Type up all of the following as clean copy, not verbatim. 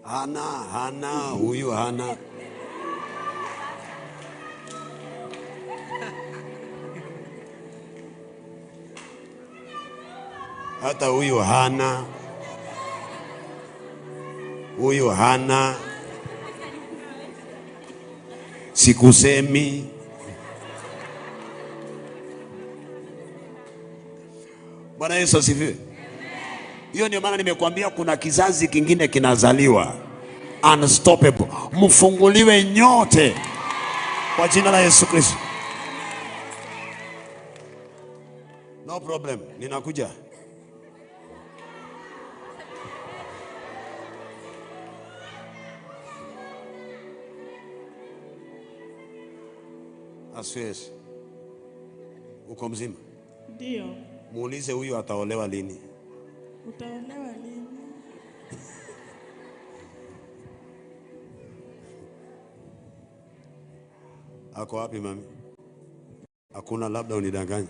Hana, hana, huyu hana. Hata huyu hana. Huyu hana. Sikusemi. Bwana Yesu asifiwe. Hiyo ndio maana nimekuambia kuna kizazi kingine kinazaliwa. Unstoppable. Mfunguliwe nyote kwa jina la Yesu Kristo. No problem, ninakuja. Asifiwe. Uko mzima? Ndio. Muulize huyu ataolewa lini? Utaolewa lini? Ako wapi mami? Hakuna, labda unidanganye.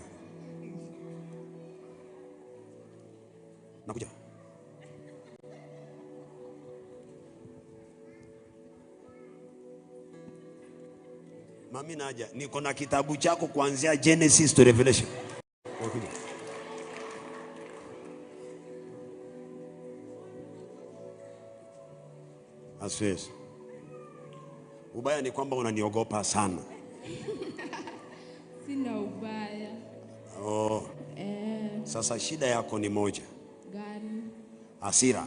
Nakuja. Mami naja, niko na kitabu chako kuanzia Genesis to Revelation. Nakuja. Asifiwe. Ubaya ni kwamba unaniogopa sana. Sina ubaya. Oh. Sasa shida yako ni moja. Gani? Hasira.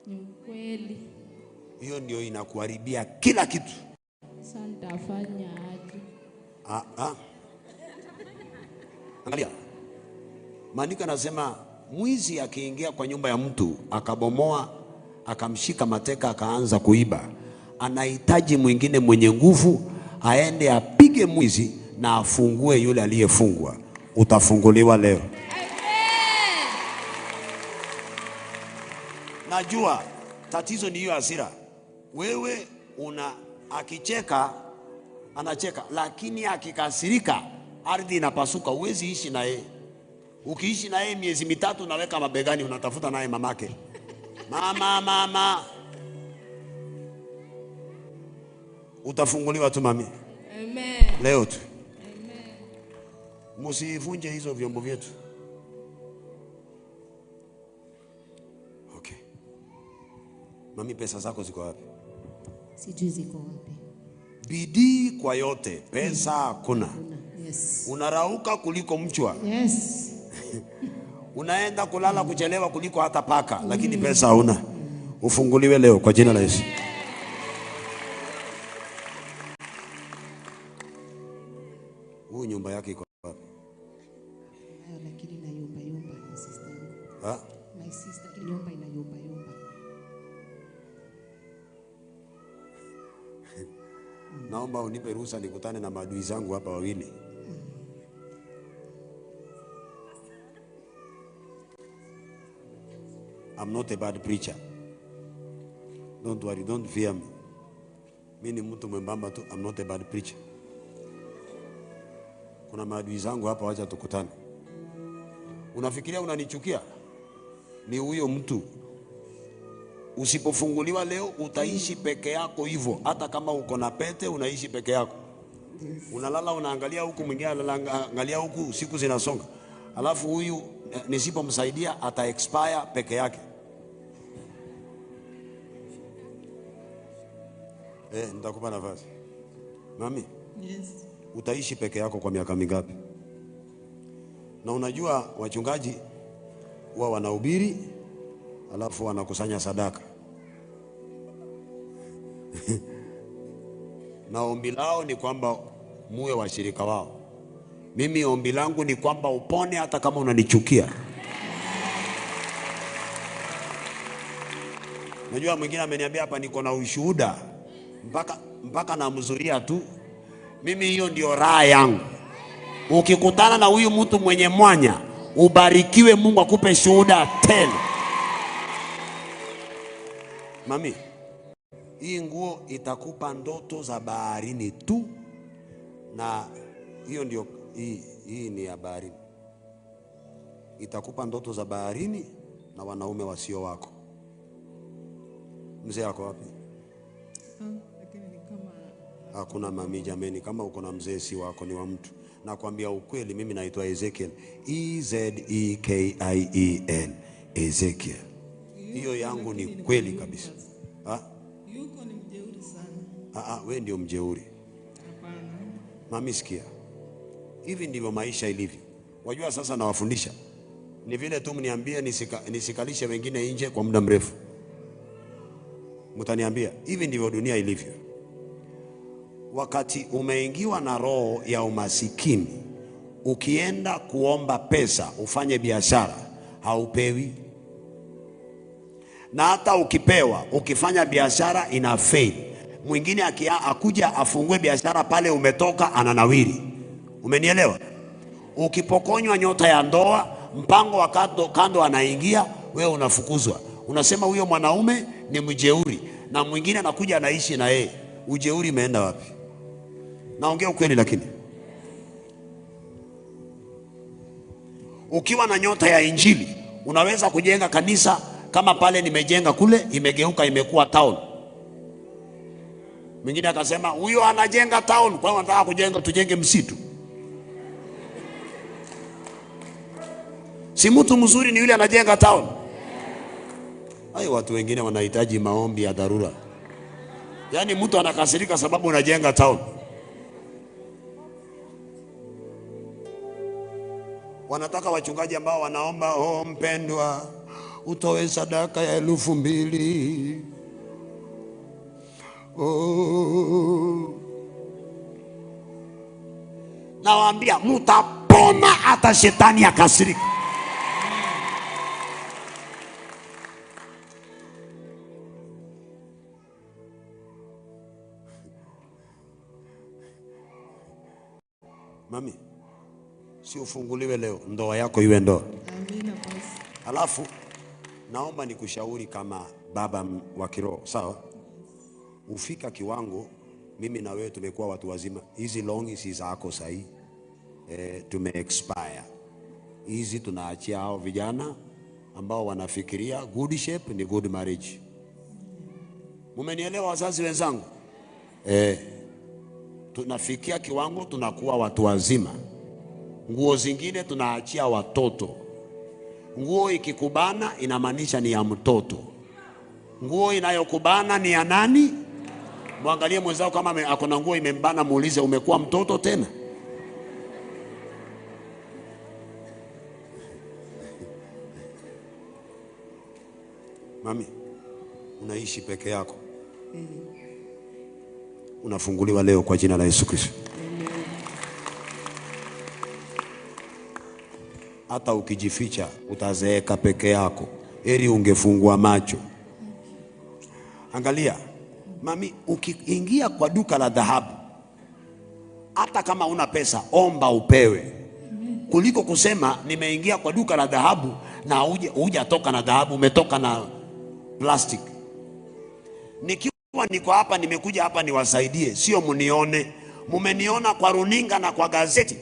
Ni ukweli. Hiyo ndio inakuharibia kila kitu. Sasa nitafanya aje? Angalia. Maandiko yanasema mwizi akiingia kwa nyumba ya mtu akabomoa, akamshika mateka, akaanza kuiba, anahitaji mwingine mwenye nguvu aende apige mwizi na afungue yule aliyefungwa. Utafunguliwa leo. Amen. Najua tatizo ni hiyo hasira. Wewe una akicheka anacheka, lakini akikasirika ardhi inapasuka. Huwezi ishi na yeye. Ukiishi na yeye miezi mitatu unaweka mabegani, unatafuta naye mamake. Mama, mama. Utafunguliwa tu mami. Amen. Leo tu. Amen. Msivunje hizo vyombo vyetu. Okay. Mami, pesa zako ziko wapi? Sijui ziko wapi. Bidii kwa yote, pesa hakuna. Yes. Unarauka kuliko mchwa. Yes. Unaenda kulala kuchelewa kuliko hata paka, lakini pesa hauna. Ufunguliwe leo kwa jina la Yesu. Huyu nyumba yake iko wapi? Nayo lakini inayumba yumba na sister yangu. Ha? My sister, nyumba inayumba yumba. Naomba unipe ruhusa nikutane na maadui zangu hapa wawili. I'm not a bad preacher. Don't worry, don't fear me. Mimi ni mtu mwembamba tu, I'm not a bad preacher. Kuna maadui zangu hapa, wacha tukutane. Unafikiria unanichukia? Ni huyo mtu. Usipofunguliwa leo utaishi peke yako hivyo. Hata kama uko na pete unaishi peke yako. Unalala unaangalia huku, mwingine anaangalia huku, siku zinasonga. Alafu huyu nisipomsaidia ata expire peke yake. Nitakupa nafasi. Mami? Yes. Utaishi peke yako kwa miaka mingapi? Na unajua wachungaji huwa wanahubiri alafu wanakusanya sadaka. Na ombi lao ni kwamba muwe washirika wao. Mimi ombi langu ni kwamba upone hata kama unanichukia. Najua mwingine ameniambia hapa niko na ushuhuda mpaka namzuria tu. Mimi hiyo ndio raha yangu. Ukikutana na huyu mtu mwenye mwanya, ubarikiwe, Mungu akupe shuhuda tele. Mami, hii nguo itakupa ndoto za baharini tu. Na hiyo ndio, hii ni ya baharini. Itakupa ndoto za baharini na wanaume wasio wako. Mzee ako wapi? Lakini ni kama Hakuna mami jameni, kama uko na mzee si wako, ni wa mtu. Nakwambia ukweli, mimi naitwa Ezekiel, Ezekiel, Ezekiel. Hiyo yangu ni kweli kabisa. Ah, yuko ni mjeuri sana. wewe ndio mjeuri. Hapana. Mami sikia, hivi ndivyo maisha ilivyo. Wajua sasa nawafundisha, ni vile tu mniambie nisikalishe wengine nje kwa muda mrefu. Mtaniambia hivi ndivyo dunia ilivyo. Wakati umeingiwa na roho ya umasikini, ukienda kuomba pesa ufanye biashara haupewi, na hata ukipewa ukifanya biashara ina fail. Mwingine akuja afungue biashara pale umetoka ananawiri. Umenielewa? Ukipokonywa nyota ya ndoa, mpango wa kando anaingia, wewe unafukuzwa. Unasema huyo mwanaume ni mjeuri, na mwingine anakuja anaishi na yeye. Ujeuri imeenda wapi? Naongea ukweli lakini. Ukiwa na nyota ya Injili, unaweza kujenga kanisa kama pale nimejenga kule, imegeuka imekuwa town. Mwingine akasema huyo anajenga town, kwa hiyo anataka kujenga tujenge msitu. Si mtu mzuri ni yule anajenga town. Hayo watu wengine wanahitaji maombi ya dharura. Yaani mtu anakasirika sababu unajenga town. Wanataka wachungaji ambao wanaomba, oh mpendwa, utoe sadaka ya 2000. Oh. Nawaambia mutapona hata shetani akasirika. Mami, si ufunguliwe leo, ndoa yako iwe ndoa. Amina basi. Alafu naomba nikushauri kama baba wa kiroho, sawa? Ufika kiwango, mimi na wewe tumekuwa watu wazima. Hizi longi si zako sahi, tume expire. Hizi tunaachia hao vijana ambao wanafikiria good shape ni good marriage. Mumenielewa wazazi wenzangu? Tunafikia kiwango tunakuwa watu wazima. Nguo zingine tunaachia watoto. Nguo ikikubana inamaanisha ni ya mtoto. Nguo inayokubana ni ya nani? Mwangalie mwenzao kama ako na nguo imembana, muulize umekuwa mtoto tena? Mami, unaishi peke yako. Unafunguliwa leo kwa jina la Yesu Kristo. Hata ukijificha utazeeka peke yako. Heri ungefungua macho. Angalia, mami, ukiingia kwa duka la dhahabu, hata kama una pesa, omba upewe. Kuliko kusema nimeingia kwa duka la dhahabu na hujatoka na dhahabu, umetoka na plastic. Nikiwa niko hapa, nimekuja hapa niwasaidie, sio mnione. Mumeniona kwa runinga na kwa gazeti.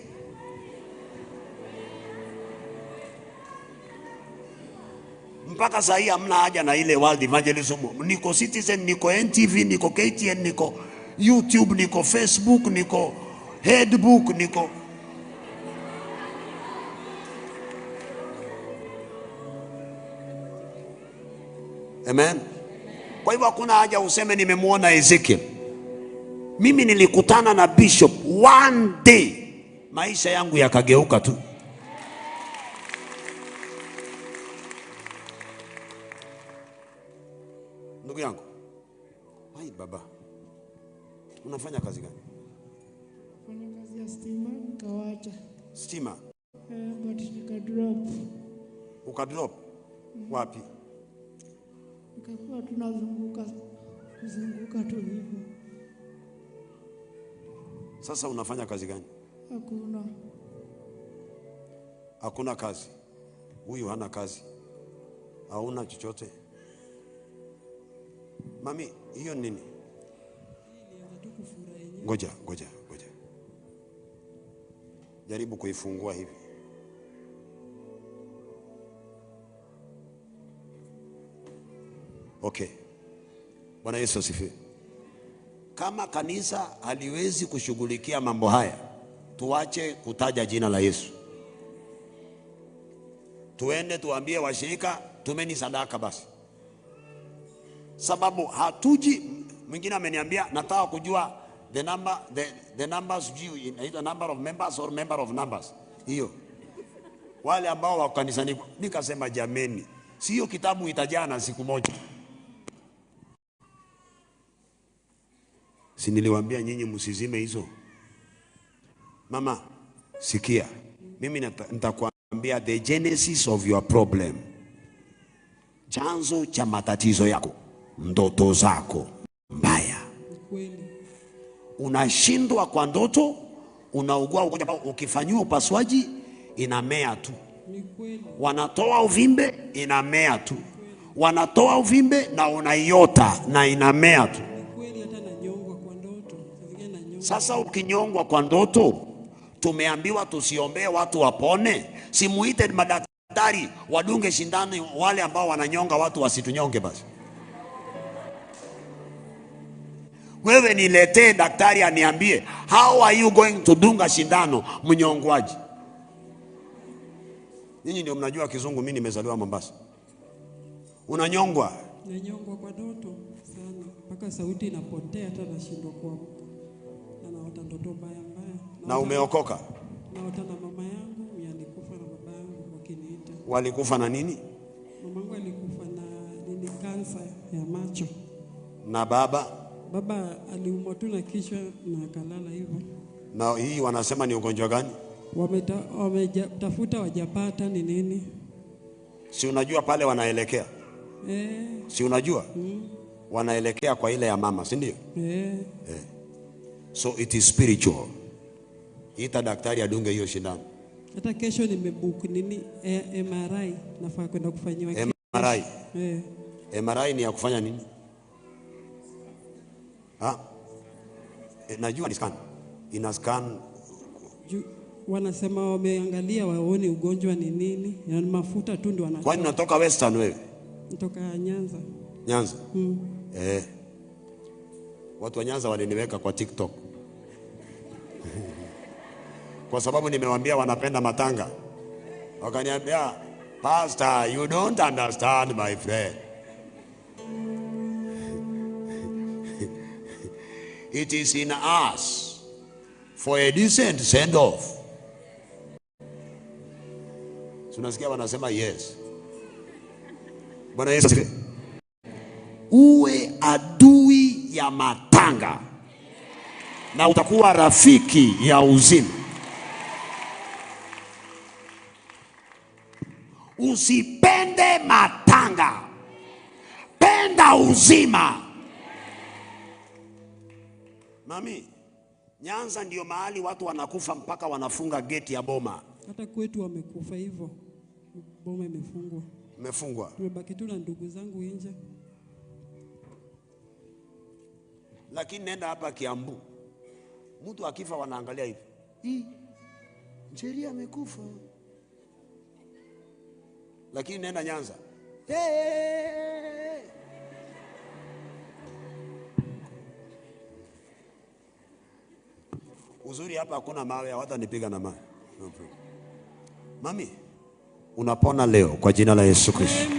Mpaka saa hii hamna haja na ile World Evangelism. Niko Citizen, niko NTV, niko KTN, niko YouTube, niko Facebook, niko Headbook, niko Amen. Kwa hivyo hakuna haja useme nimemuona Ezekiel. Mimi nilikutana na bishop one day, maisha yangu yakageuka tu. Ndugu yangu, hai baba, unafanya kazi gani? Nafanya kazi ya stima, nikawacha. Stima? But nika drop. Uka drop? Wapi? Nikakuwa tunazunguka, kuzunguka tu hivyo. Sasa unafanya kazi gani? Hakuna. Hakuna kazi. Huyu hana kazi. Hauna chochote. Mami, hiyo nini? Ngoja, ngoja, ngoja. Jaribu kuifungua hivi. Okay. Bwana Yesu asifiwe. Kama kanisa haliwezi kushughulikia mambo haya, tuache kutaja jina la Yesu. Tuende tuambie washirika, tumeni sadaka basi. Sababu hatuji. Mwingine ameniambia nataka kujua the number, the numbers, inaitwa number of members or member of numbers. Hiyo. Wale ambao wako kanisani, nikasema jameni, sio kitabu itajana siku moja. Si niliwaambia nyinyi msizime hizo? Mama, sikia. Mimi nitakwambia the genesis of your problem. Chanzo cha matatizo yako, ndoto zako mbaya. Kweli. Unashindwa kwa ndoto, unaugua ugonjwa ambao ukifanyiwa upasuaji inamea tu. Ni kweli. Wanatoa uvimbe, inamea tu. Wanatoa uvimbe na unaiota na inamea tu. Ni kweli, hata nanyongwa kwa ndoto. Saa zingine nanyongwa. Sasa ukinyongwa kwa ndoto, tumeambiwa tusiombee watu wapone. Simuite madaktari wadunge shindano wale ambao wananyonga watu wasitunyonge basi. Wewe niletee daktari aniambie how are you going to dunga shindano mnyongwaji. Ninyi ndio mnajua kizungu, mimi nimezaliwa Mombasa. Unanyongwa. Nanyongwa kwa ndoto sana mpaka sauti inapotea, hata nashindwa kuamka. Na naota ndoto mbaya mbaya. Na umeokoka? Naota na mama yangu mwenye alikufa na baba yangu wakiniita. Walikufa na nini? Mamangu alikufa na nini, kansa ya macho. Na baba? Baba aliumwa tu na kichwa na akalala hivyo. Na hii wanasema ni ugonjwa gani? Wametafuta wajapata ni nini? Si unajua pale wanaelekea? Si unajua? Wanaelekea kwa ile ya mama, si ndio? So it is spiritual. Ita daktari adunge hiyo shindano. Hata kesho nimebook nini, MRI, nafaa kwenda kufanyiwa MRI. MRI ni ya kufanya nini? Ha? Najua ni scan. Ina scan. Wanasema wameangalia waone ugonjwa ni nini. Na mafuta tu ndio wanatoa. Kwani unatoka Western wewe? Natoka Nyanza. Nyanza? Watu wa Nyanza waliniweka kwa TikTok. Kwa sababu nimewaambia wanapenda matanga. Wakaniambia, Pastor, you don't understand my friend. It is in us for a decent send off. Tunasikia wanasema yes. Bwana Yesu asifiwe. Uwe adui ya matanga na utakuwa rafiki ya uzima. Usipende matanga, penda uzima. Mami, Nyanza ndio mahali watu wanakufa mpaka wanafunga geti ya boma. Hata kwetu wamekufa hivyo. Boma imefungwa. Imefungwa. Tumebaki tu na ndugu zangu nje. Lakini nenda hapa Kiambu, mtu akifa wanaangalia hivi. Hii Njeri amekufa. Lakini nenda Nyanza. Hey! Uzuri hapa hakuna mawe, hawatanipiga na mawe. No problem. Mami, unapona leo kwa jina la Yesu Kristo.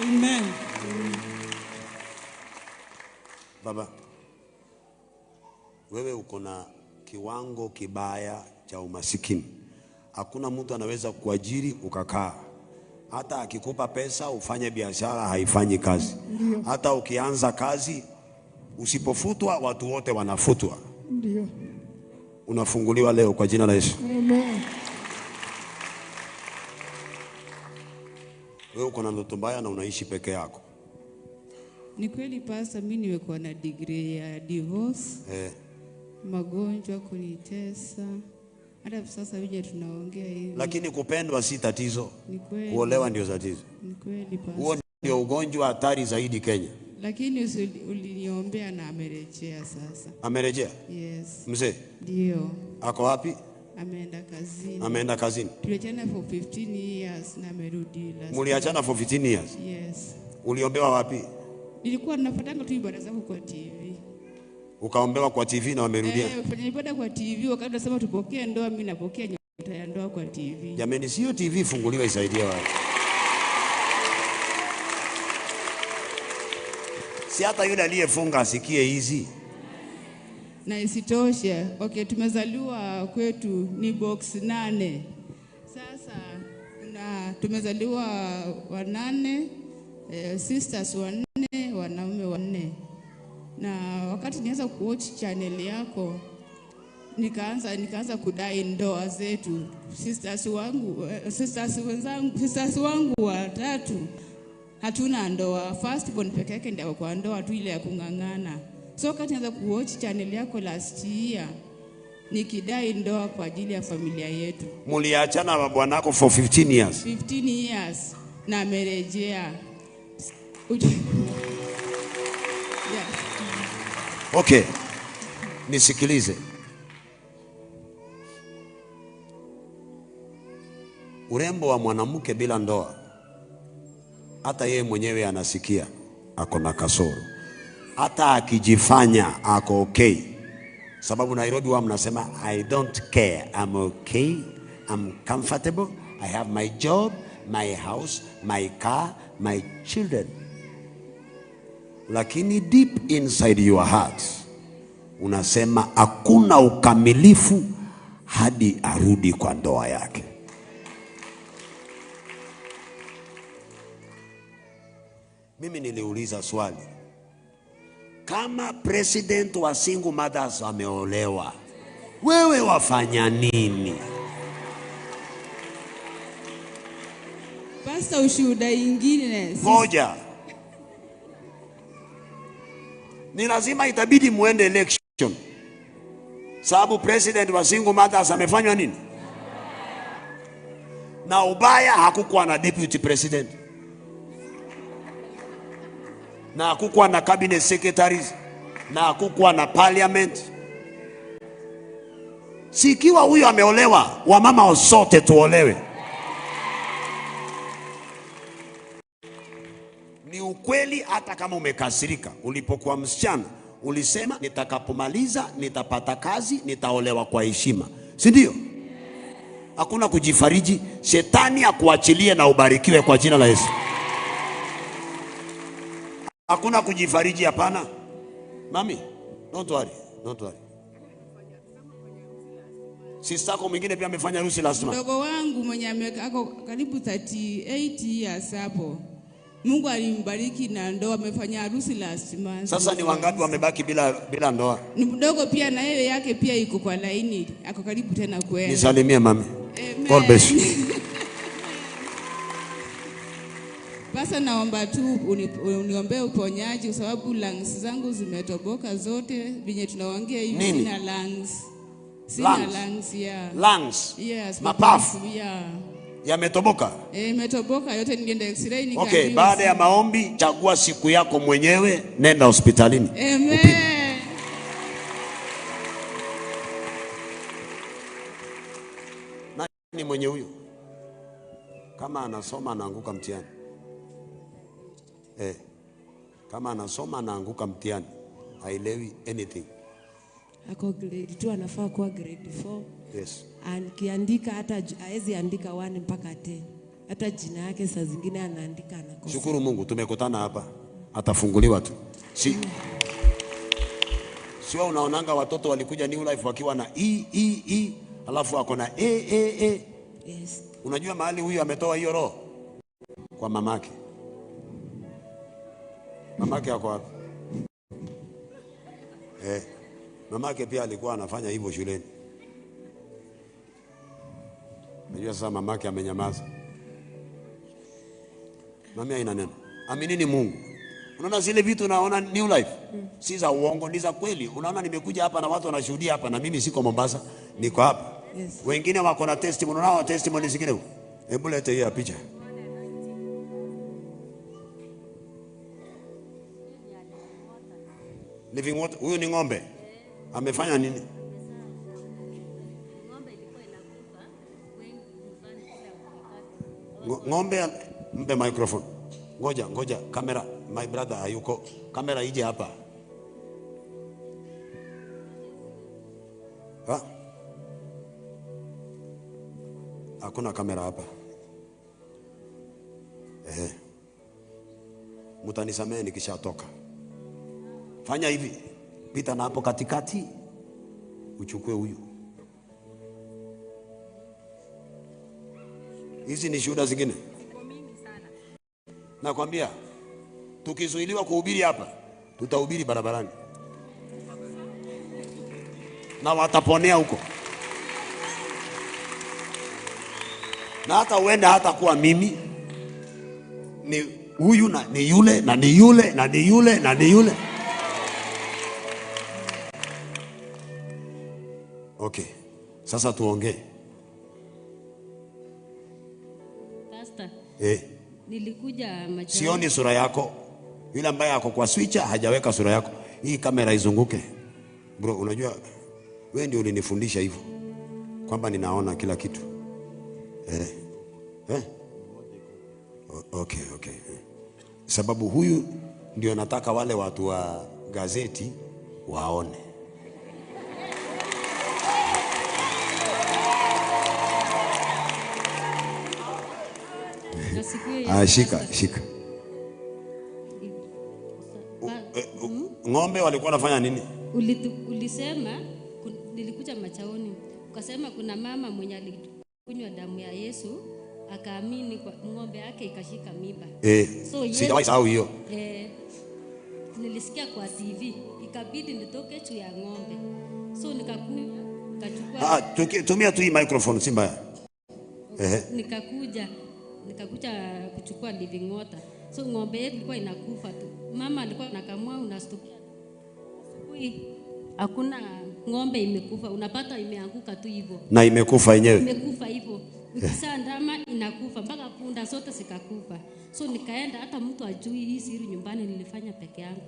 Amen. Amen. Baba, wewe uko na kiwango kibaya cha umasikini. Hakuna mtu anaweza kuajiri ukakaa. Hata akikupa pesa ufanye biashara haifanyi kazi. Ndiyo. Hata ukianza kazi usipofutwa watu wote wanafutwa. Ndiyo. Unafunguliwa leo kwa jina la Yesu. Amen. Wewe uko na ndoto mbaya na unaishi peke yako. Ni kweli pastor, mimi nimekuwa na degree ya divorce. Magonjwa kunitesa. Hata sasa hivi tunaongea hivi. Lakini kupendwa si tatizo. Ni kweli. Kuolewa ndio tatizo. Ni kweli pastor. Huo ndio ugonjwa hatari zaidi Kenya. Lakini uliniombea na amerejea sasa. Amerejea? Yes. Mzee? Ndio. Ako wapi? Ameenda kazini. Ameenda kazini. Tuliachana for 15 years na amerudi last. Muliachana for 15 years? Yes. Uliombewa wapi? Nilikuwa nafuatanga tu ibada zako kwa TV. Ukaombewa kwa TV na wamerudia. Fanya ibada kwa TV, wakati unasema tupokee ndoa, mimi napokea nyota ya ndoa kwa TV. Jamani, sio TV funguliwa isaidie watu. Si hata yule aliyefunga asikie hizi. Na isitoshe, okay, tumezaliwa kwetu ni box 8. Sasa tumezaliwa 8, sisters 4, wanaume 4. Na wakati nianza kuwatch channel yako, nikaanza kudai ndoa zetu. Sisters wangu 3 hatuna ndoa. First born peke yake ndio kwa ndoa tu ile ya kungangana. So wakati nianza kuwatch channel yako last year, nikidai ndoa kwa ajili ya familia yetu. Muliachana na bwanako for 15 years. 15 years na amerejea. Yes. Okay. Nisikilize. Urembo wa mwanamke bila ndoa, hata yeye mwenyewe anasikia ako na kasoro. Hata akijifanya ako okay. Sababu Nairobi wa mnasema I don't care, I'm okay, I'm comfortable, I have my job, my house, my car, my children. Lakini deep inside your heart unasema hakuna ukamilifu hadi arudi kwa ndoa yake. Mimi niliuliza swali, kama president wa single mothers ameolewa, wewe wafanya nini? Pastor, ushuhuda ingine. Ngoja. Ni lazima itabidi muende election. Sababu president wa single mothers amefanywa nini? Na ubaya hakukuwa na deputy president. Na hakukuwa na cabinet secretaries, na hakukuwa na parliament. Sikiwa huyo ameolewa, wamama sote tuolewe. Ni ukweli, hata kama umekasirika. Ulipokuwa msichana ulisema nitakapomaliza nitapata kazi, nitaolewa kwa heshima, si ndio? Hakuna kujifariji. Shetani akuachilie na ubarikiwe kwa jina la Yesu. Hakuna kujifariji, hapana. Mami, don't worry, don't worry. Sister yako mwingine pia amefanya harusi last month. Mdogo wangu mwenye ako karibu 38 years hapo. Mungu alimbariki na ndoa, amefanya harusi last month. Sasa ni wangapi wamebaki bila ndoa? Ni mdogo pia na yeye yake pia iko kwa laini, ako karibu tena kwenda. Nisalimie mami. God bless you. Basa naomba tu uniombee uponyaji kwa sababu lungs zangu zimetoboka zote, vinye tunaongea hivi sina lungs. Sina lungs, yeah. Lungs. Yes, mapafu. Yeah. Yametoboka? Imetoboka yote, nilienda x-ray nikaambiwa. Okay, baada ya maombi chagua siku yako mwenyewe, nenda hospitalini. Amen. Nani mwenye huyo? Kama anasoma anaanguka mtihani. Kama anasoma anaanguka mtihani. Haelewi anything. Ako grade 2, anafaa kuwa grade 4. Yes. Akiandika hata haezi andika 1 mpaka 10. Hata jina yake saa zingine anaandika anakosa. Shukuru Mungu tumekutana hapa. Atafunguliwa tu. Si sio unaonanga watoto walikuja New Life wakiwa na E E E alafu wako na A A A. Yes. Unajua mahali huyu ametoa hiyo roho? Kwa mamake. Mamake ako wapi? Mamake pia alikuwa anafanya hivyo shuleni. Unajua sasa mamake amenyamaza. Mami haina neno. Aminini Mungu. Unaona zile vitu unaona New Life? Si za uongo, ni za kweli. Unaona nimekuja hapa na watu wanashuhudia hapa na mimi siko Mombasa, niko hapa. Yes. Wengine wako na testimony, unaona testimony zingine. Hebu lete hiyo picha. Living water, huyu ni ng'ombe. Amefanya nini? Ng'ombe, mpe microphone. Ngoja, ngoja, kamera, My brother hayuko. Kamera ije hapa. Ha? Hakuna kamera hapa. Mutanisamehe nikishatoka. Fanya hivi. Pita na hapo katikati. Uchukue huyu. Hizi ni shuhuda zingine. Nakwambia tukizuiliwa kuhubiri hapa, tutahubiri barabarani. Na wataponea huko. Na hata uenda hata kuwa mimi ni huyu na ni yule na ni yule na ni yule na ni yule. Okay. Sasa tuongee. Pastor. Nilikuja macho. Sioni sura yako. Yule ambaye ako kwa switcher hajaweka sura yako. Hii kamera izunguke. Bro, unajua wewe ndio ulinifundisha hivyo. Kwamba ninaona kila kitu. Okay. Sababu huyu ndio nataka wale watu wa gazeti waone. Shika. Ng'ombe walikuwa wanafanya nini? Ulisema nilikuja machaoni. Ukasema kuna mama mwenye alikunywa damu ya Yesu akaamini kwa ng'ombe yake ikashika mimba. So sijawahi sahau hiyo. Nilisikia kwa TV, ikabidi nitoke juu ya ng'ombe. So nikachukua. Tumia tu hii microphone si mbaya. Nikakuja kuchukua living water. So ng'ombe yetu ilikuwa inakufa tu. Mama alikuwa anakamua, unastukia asubuhi hakuna ng'ombe imekufa, unapata imeanguka tu hivyo. Na imekufa yenyewe. Imekufa hivyo. Ukizaa ndama inakufa mpaka punda zote zikakufa. So nikaenda, hata mtu ajui hii siri nyumbani, nilifanya peke yangu.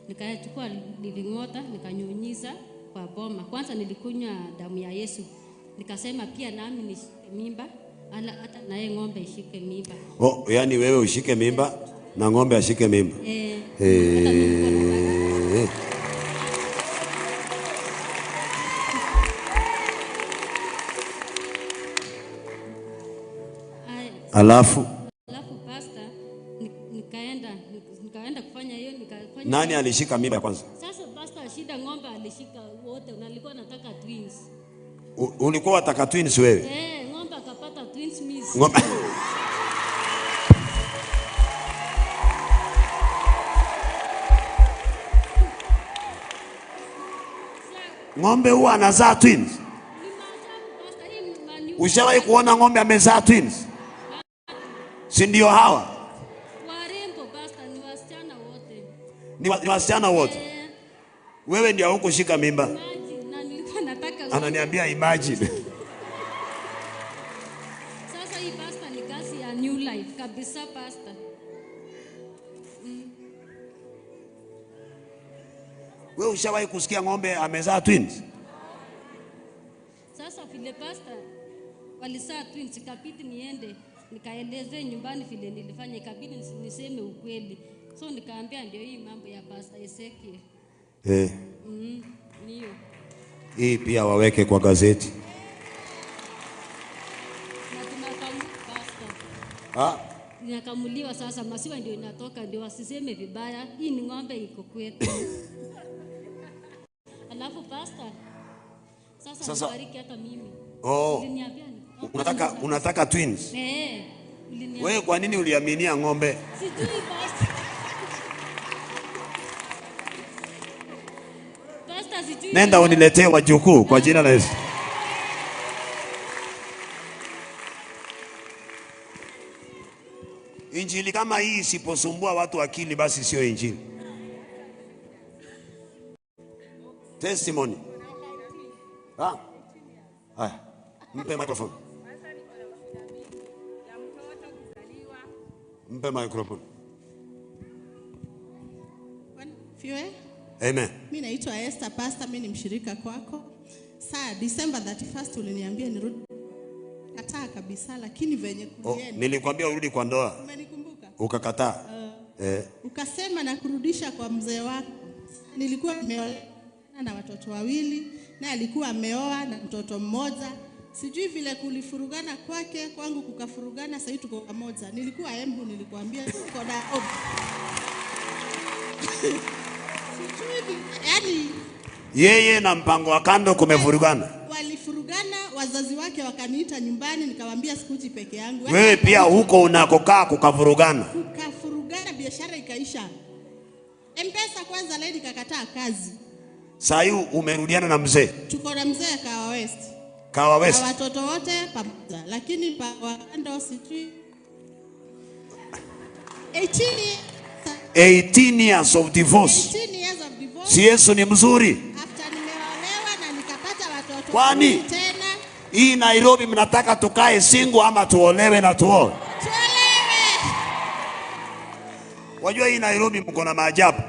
Nikachukua living water nikanyunyiza kwa boma. Kwanza nilikunywa damu ya Yesu. Nikasema pia nami nishike mimba, ala hata naye ng'ombe ishike mimba. Oh, yani wewe ushike mimba na ng'ombe ashike mimba. Alafu pastor, nikaenda kufanya hiyo, nikafanya. Nani alishika mimba ya kwanza? Sasa pastor, shida ng'ombe alishika wote, na alikuwa anataka twins. Ulikuwa unataka twins wewe? Ng'ombe akapata twins miss. Ng'ombe. Ng'ombe huwa anazaa twins. Ushawahi kuona ng'ombe amezaa twins? Si ndio hawa? Warembo pastor, ni wasichana wote. Ni wasichana wote. Wewe ndio hukushika mimba. Imagine, na nilikuwa nataka. Ananiambia imagine. Sasa hii pastor ni kazi ya New Life kabisa pastor. Wewe ushawahi kusikia ng'ombe amezaa twins? Sasa vile pastor walizaa twins, ikabidi niende nikaeleze nyumbani vile nilifanya, ikabidi niseme ukweli. So nikaambia ndio hii mambo ya Pastor Ezekiel. Ndio. Hii pia waweke kwa gazeti. Na tunakamu pastor. Inakamuliwa sasa, maziwa ndio inatoka, ndio wasiseme vibaya. Hii ni ng'ombe iko kwetu. Alafu pastor, sasa nibariki hata mimi. Oh. Unataka twins? Wewe kwa nini uliaminia ng'ombe? Sijui pastor. Pastor sijui. Nenda uniletee wajukuu kwa jina la Yesu. Injili kama hii isiposumbua watu akili basi sio injili. Testimony. Haya. Mpe microphone. Mpe microphone. Fiwe? Amen. Mimi naitwa Esther pastor, mimi ni mshirika kwako. Saa December 31st uliniambia nirudi. Kataa kabisa, lakini venye kulienda. Nilikwambia urudi kwa ndoa. Umenikumbuka? Ukakataa. Ukasema na kurudisha kwa mzee wako. Nilikuwa nimeolewa na watoto wawili, na alikuwa ameoa na mtoto mmoja. Sijui vile kulifurugana kwake, kwangu kukafurugana, sasa tuko pamoja. Nilikuwa Embu, nilikuambia tuko na sijui yani Yeye na mpango wa kando kumevurugana. Walifurugana, wazazi wake wakaniita nyumbani, nikawaambia sikuji peke yangu. Wewe pia huko unakokaa kukavurugana. Kukafurugana, biashara ikaisha. M-Pesa kwanza lady kakataa kazi. Saa hii umerudiana na mzee. Tuko na mzee Kawa West. Kawa West. Na watoto wote pamoja, lakini pa kando sijui 18 years of divorce. 18 years of divorce. Si Yesu ni mzuri? After nimeolewa na nikapata watoto. Kwani tena hii Nairobi mnataka tukae single ama tuolewe na tuoe? Tuolewe. Wajua hii Nairobi mko na maajabu.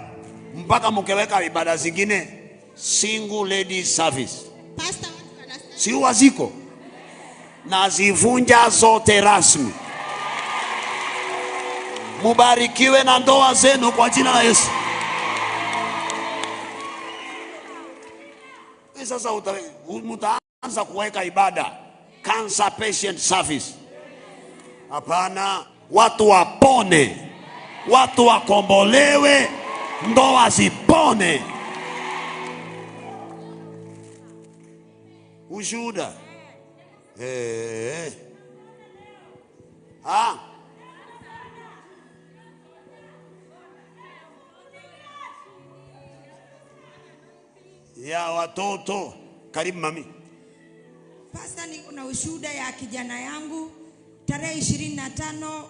Mpaka mkiweka ibada zingine single lady service. Pastor, watu wanasema Si huwa ziko? Na zivunja zote rasmi. Mubarikiwe na ndoa zenu kwa jina la Yesu. Sasa mtaanza kuweka ibada cancer patient service. Hapana, watu wapone, watu wakombolewe, ndoa zipone. Ushuhuda. Ya watoto. Karibu mami. Pastor, niko na ushuhuda ya kijana yangu. Tarehe 25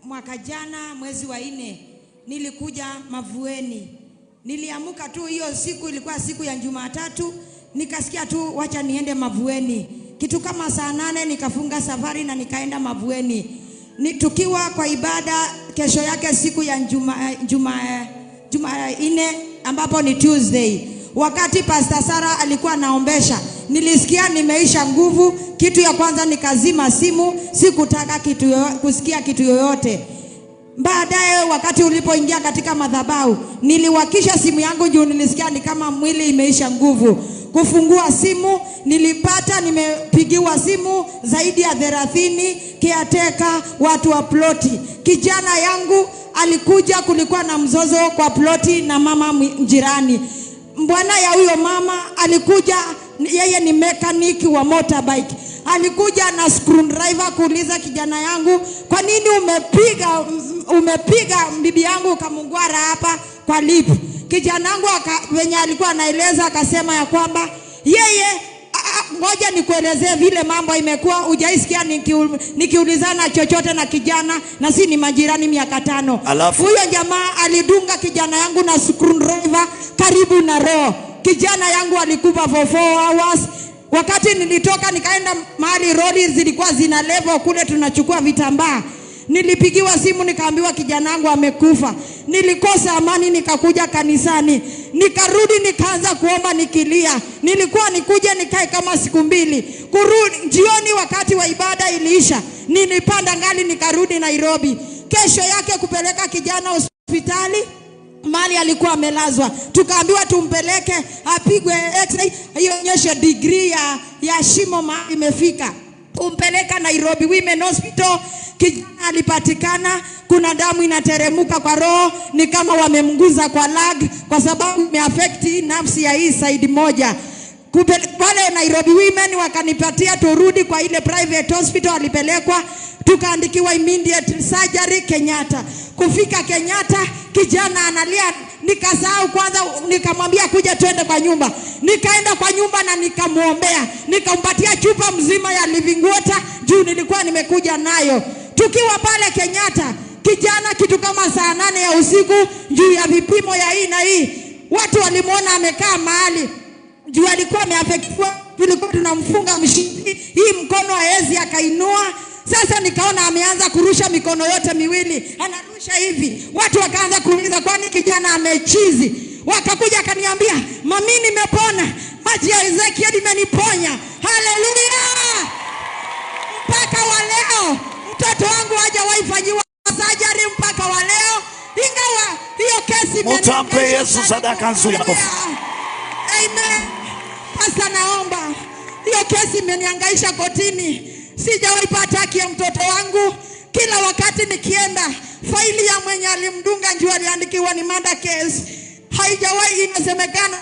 mwaka jana mwezi wa 4 nilikuja Mavueni. Niliamuka tu hiyo siku, ilikuwa siku ya Jumatatu, nikasikia tu wacha niende Mavueni. Kitu kama saa 8 nikafunga safari na nikaenda Mavueni. Tukiwa kwa ibada kesho yake siku ya Jumanne ambapo ni Tuesday. Wakati Pastor Sarah alikuwa anaombesha, nilisikia nimeisha nguvu. Kitu ya kwanza nikazima simu, sikutaka kusikia kitu yoyote. Baadaye wakati ulipoingia katika madhabahu, niliwakisha simu yangu juu nilisikia ni kama mwili imeisha nguvu. Kufungua simu, nilipata nimepigiwa simu zaidi ya 30, caretaker, watu wa ploti. Kijana yangu alikuja, kulikuwa na mzozo kwa ploti na mama jirani. Bwana ya huyo mama alikuja, yeye ni mechanic wa motorbike. Alikuja na screwdriver kuuliza kijana yangu, kwa nini umepiga bibi yangu ukamungwara hapa kwa lip? Kijana yangu venye alikuwa anaeleza akasema ya kwamba yeye, ngoja nikuelezee vile mambo imekuwa. Hujaisikia nikiulizana chochote na kijana, na si ni majirani miaka 5. Alafu huyo jamaa alidunga kijana yangu na screwdriver karibu na roho. Kijana yangu alikufa for 4 hours. Wakati nilitoka nikaenda mahali lori zilikuwa zina level kule tunachukua vitambaa. Nilipigiwa simu nikaambiwa kijana wangu amekufa. Nilikosa amani nikakuja kanisani. Nikarudi nikaanza kuomba nikilia. Nilikuwa nikuje nikae kama siku 2. Kurudi jioni wakati wa ibada iliisha, nilipanda ngali nikarudi Nairobi. Kesho yake kupeleka kijana hospitali mali alikuwa amelazwa. Tukaambiwa tumpeleke apigwe x-ray ionyeshe degree ya shimo mahali imefika. Kumpeleka Nairobi Women Hospital, kijana alipatikana, kuna damu inateremuka kwa roho, ni kama wamemguza kwa lag kwa sababu imeaffect nafsi ya hii side moja. Pale Nairobi Women wakanipatia turudi kwa ile private hospital alipelekwa, tukaandikiwa immediate surgery Kenyatta. Kufika Kenyatta kijana analia, nikasahau kwanza, nikamwambia kuja twende kwa nyumba. Nikaenda kwa nyumba na nikamuombea, nikampatia chupa mzima ya living water juu nilikuwa nimekuja nayo. Tukiwa pale Kenyatta, kijana kitu kama saa 8 ya usiku juu ya vipimo ya hii na hii, watu walimuona amekaa mahali juu alikuwa ameafektiwa, tulikuwa tunamfunga mshipi, hii mkono haezi akainua. Sasa nikaona ameanza kurusha mikono yote miwili, anarusha hivi. Watu wakaanza kuuliza kwani kijana amechizi? Wakakuja akaniambia, mami nimepona, maji ya Ezekiel imeniponya. Haleluya! Mpaka wa leo mtoto wangu hajawahi fanyiwa surgery mpaka wa leo. Ingawa hiyo kesi Mtampe Yesu sadaka nzuri ya makofi. Amen. Sasa naomba, hiyo kesi imenihangaisha kotini, sijawahi pata haki ya mtoto wangu. Kila wakati nikienda, faili ya mwenye alimdunga njua aliandikiwa ni murder case, haijawahi inasemekana.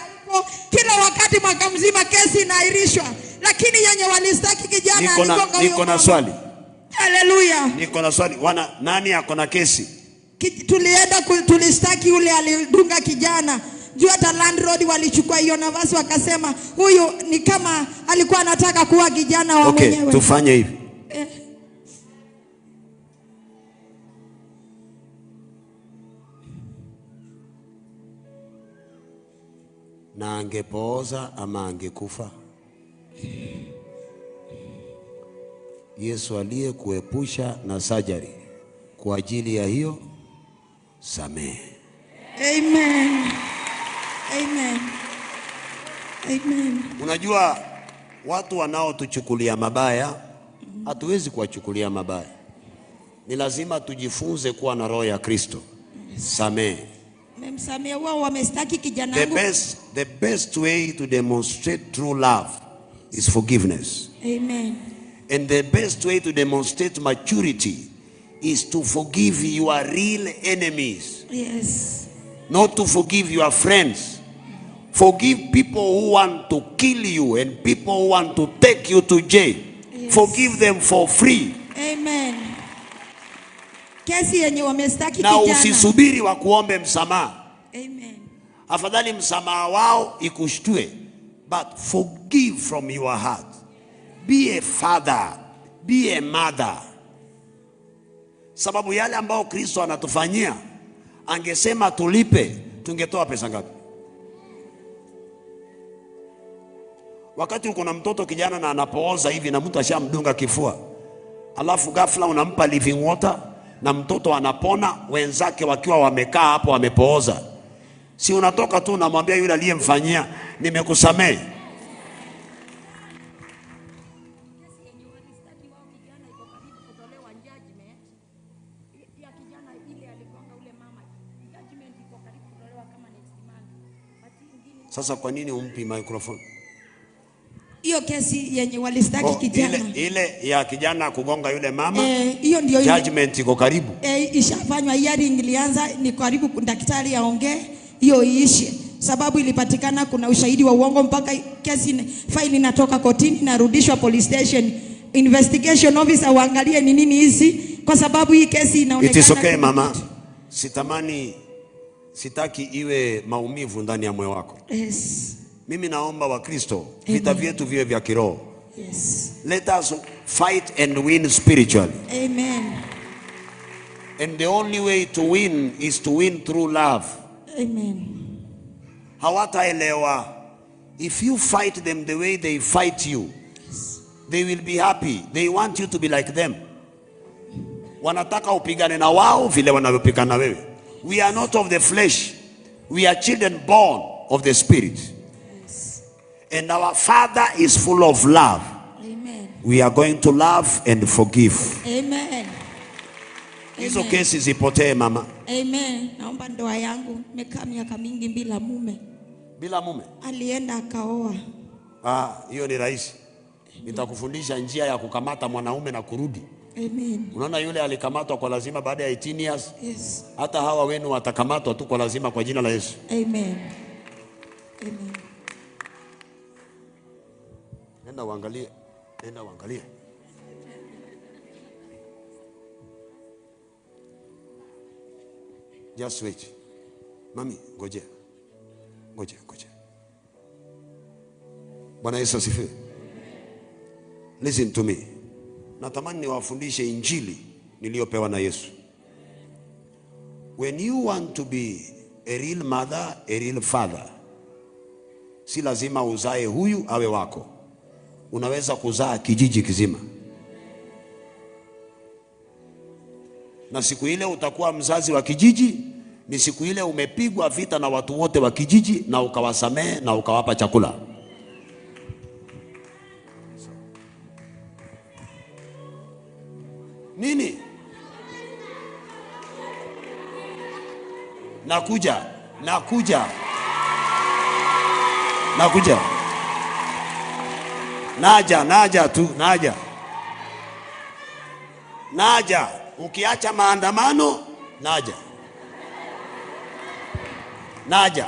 Kila wakati mwaka mzima kesi inaahirishwa, lakini yenye walistaki kijana aligonga huyo Niko na mama. swali. Haleluya. Niko na swali. Wana nani ako na kesi? Tulienda tulistaki yule alidunga kijana juu hata landlord walichukua hiyo nafasi wakasema huyu ni kama alikuwa anataka kuwa kijana wa Okay, mwenyewe. tufanye hivi. Na angepooza ama angekufa? Yesu aliyekuepusha na surgery kwa ajili ya hiyo, samehe. Amen. Amen. Amen. Unajua watu wanaotuchukulia mabaya hatuwezi kuwachukulia mabaya. Ni lazima tujifunze kuwa na roho ya Kristo. Samehe. Memsamehe wao wamestaki kijana The wangu. best way to demonstrate true love is forgiveness. Amen. And the best way to demonstrate maturity is to forgive your real enemies. Yes. Not to forgive your friends. Forgive people who want to kill you and people who want to take you to jail. Yes. Forgive them for free. Amen. Kesi yenye wamestaki Na kijana. usisubiri wakuombe msamaha. Amen. Afadhali msamaha wao ikushtue. But forgive from your heart. Be a father. Be a mother. Sababu yale ambao Kristo anatufanyia, angesema tulipe, tungetoa pesa ngapi? Wakati uko na mtoto kijana na anapooza hivi na mtu ashamdunga kifua, alafu ghafla unampa living water na mtoto anapona, wenzake wakiwa wamekaa hapo wamepooza, si unatoka tu unamwambia yule aliyemfanyia, nimekusamehe. Sasa kwa nini umpi microphone? Hiyo kesi yenye walistaki Oh, kijana. ile ya kijana kugonga yule mama, Hiyo ndio ile. judgment iko karibu. Ishafanywa, hearing ilianza, ni karibu daktari aongee hiyo iishe, sababu ilipatikana kuna ushahidi wa uongo mpaka kesi faili inatoka kotini inarudishwa police station, investigation officer waangalie ni nini hizi, kwa sababu hii kesi inaonekana. It is okay mama. Sitamani, sitaki iwe maumivu ndani ya moyo wako. Yes. Mimi naomba Wakristo vita vyetu viwe vya kiroho. Yes. Let us fight and win spiritually. Amen. And the only way to win is to win through love. Amen. Hawataelewa. If you fight them the way they fight you, they will be happy. They want you to be like them. Wanataka upigane na wao vile wanavyopigana wewe. We are not of the flesh. We are children born of the Spirit. And our Father is full of love. Amen. We are going to love and forgive. Amen. Hizo kesi zipotee mama. Amen. Naomba ndoa yangu, nimekaa miaka mingi bila mume. Bila mume? Alienda akaoa. Hiyo ni rahisi. Nitakufundisha njia ya kukamata mwanaume na kurudi. Amen. Unaona yule alikamatwa kwa lazima baada ya 18 years. Yes. Hata hawa wenu watakamatwa tu kwa lazima kwa jina la Yesu. Amen. Amen. Nenda uangalie. Nenda uangalie. Just wait. Mami, ngoja. Ngoja, ngoja. Bwana Yesu asifiwe. Listen to me. Natamani niwafundishe injili niliyopewa na Yesu. When you want to be a real mother, a real father, si lazima uzae huyu awe wako. Unaweza kuzaa kijiji kizima. Na siku ile utakuwa mzazi wa kijiji, ni siku ile umepigwa vita na watu wote wa kijiji na ukawasamehe na ukawapa chakula. Nini? Nakuja. Nakuja. Nakuja. Naja, naja tu, naja. Naja. Ukiacha maandamano, naja. Naja.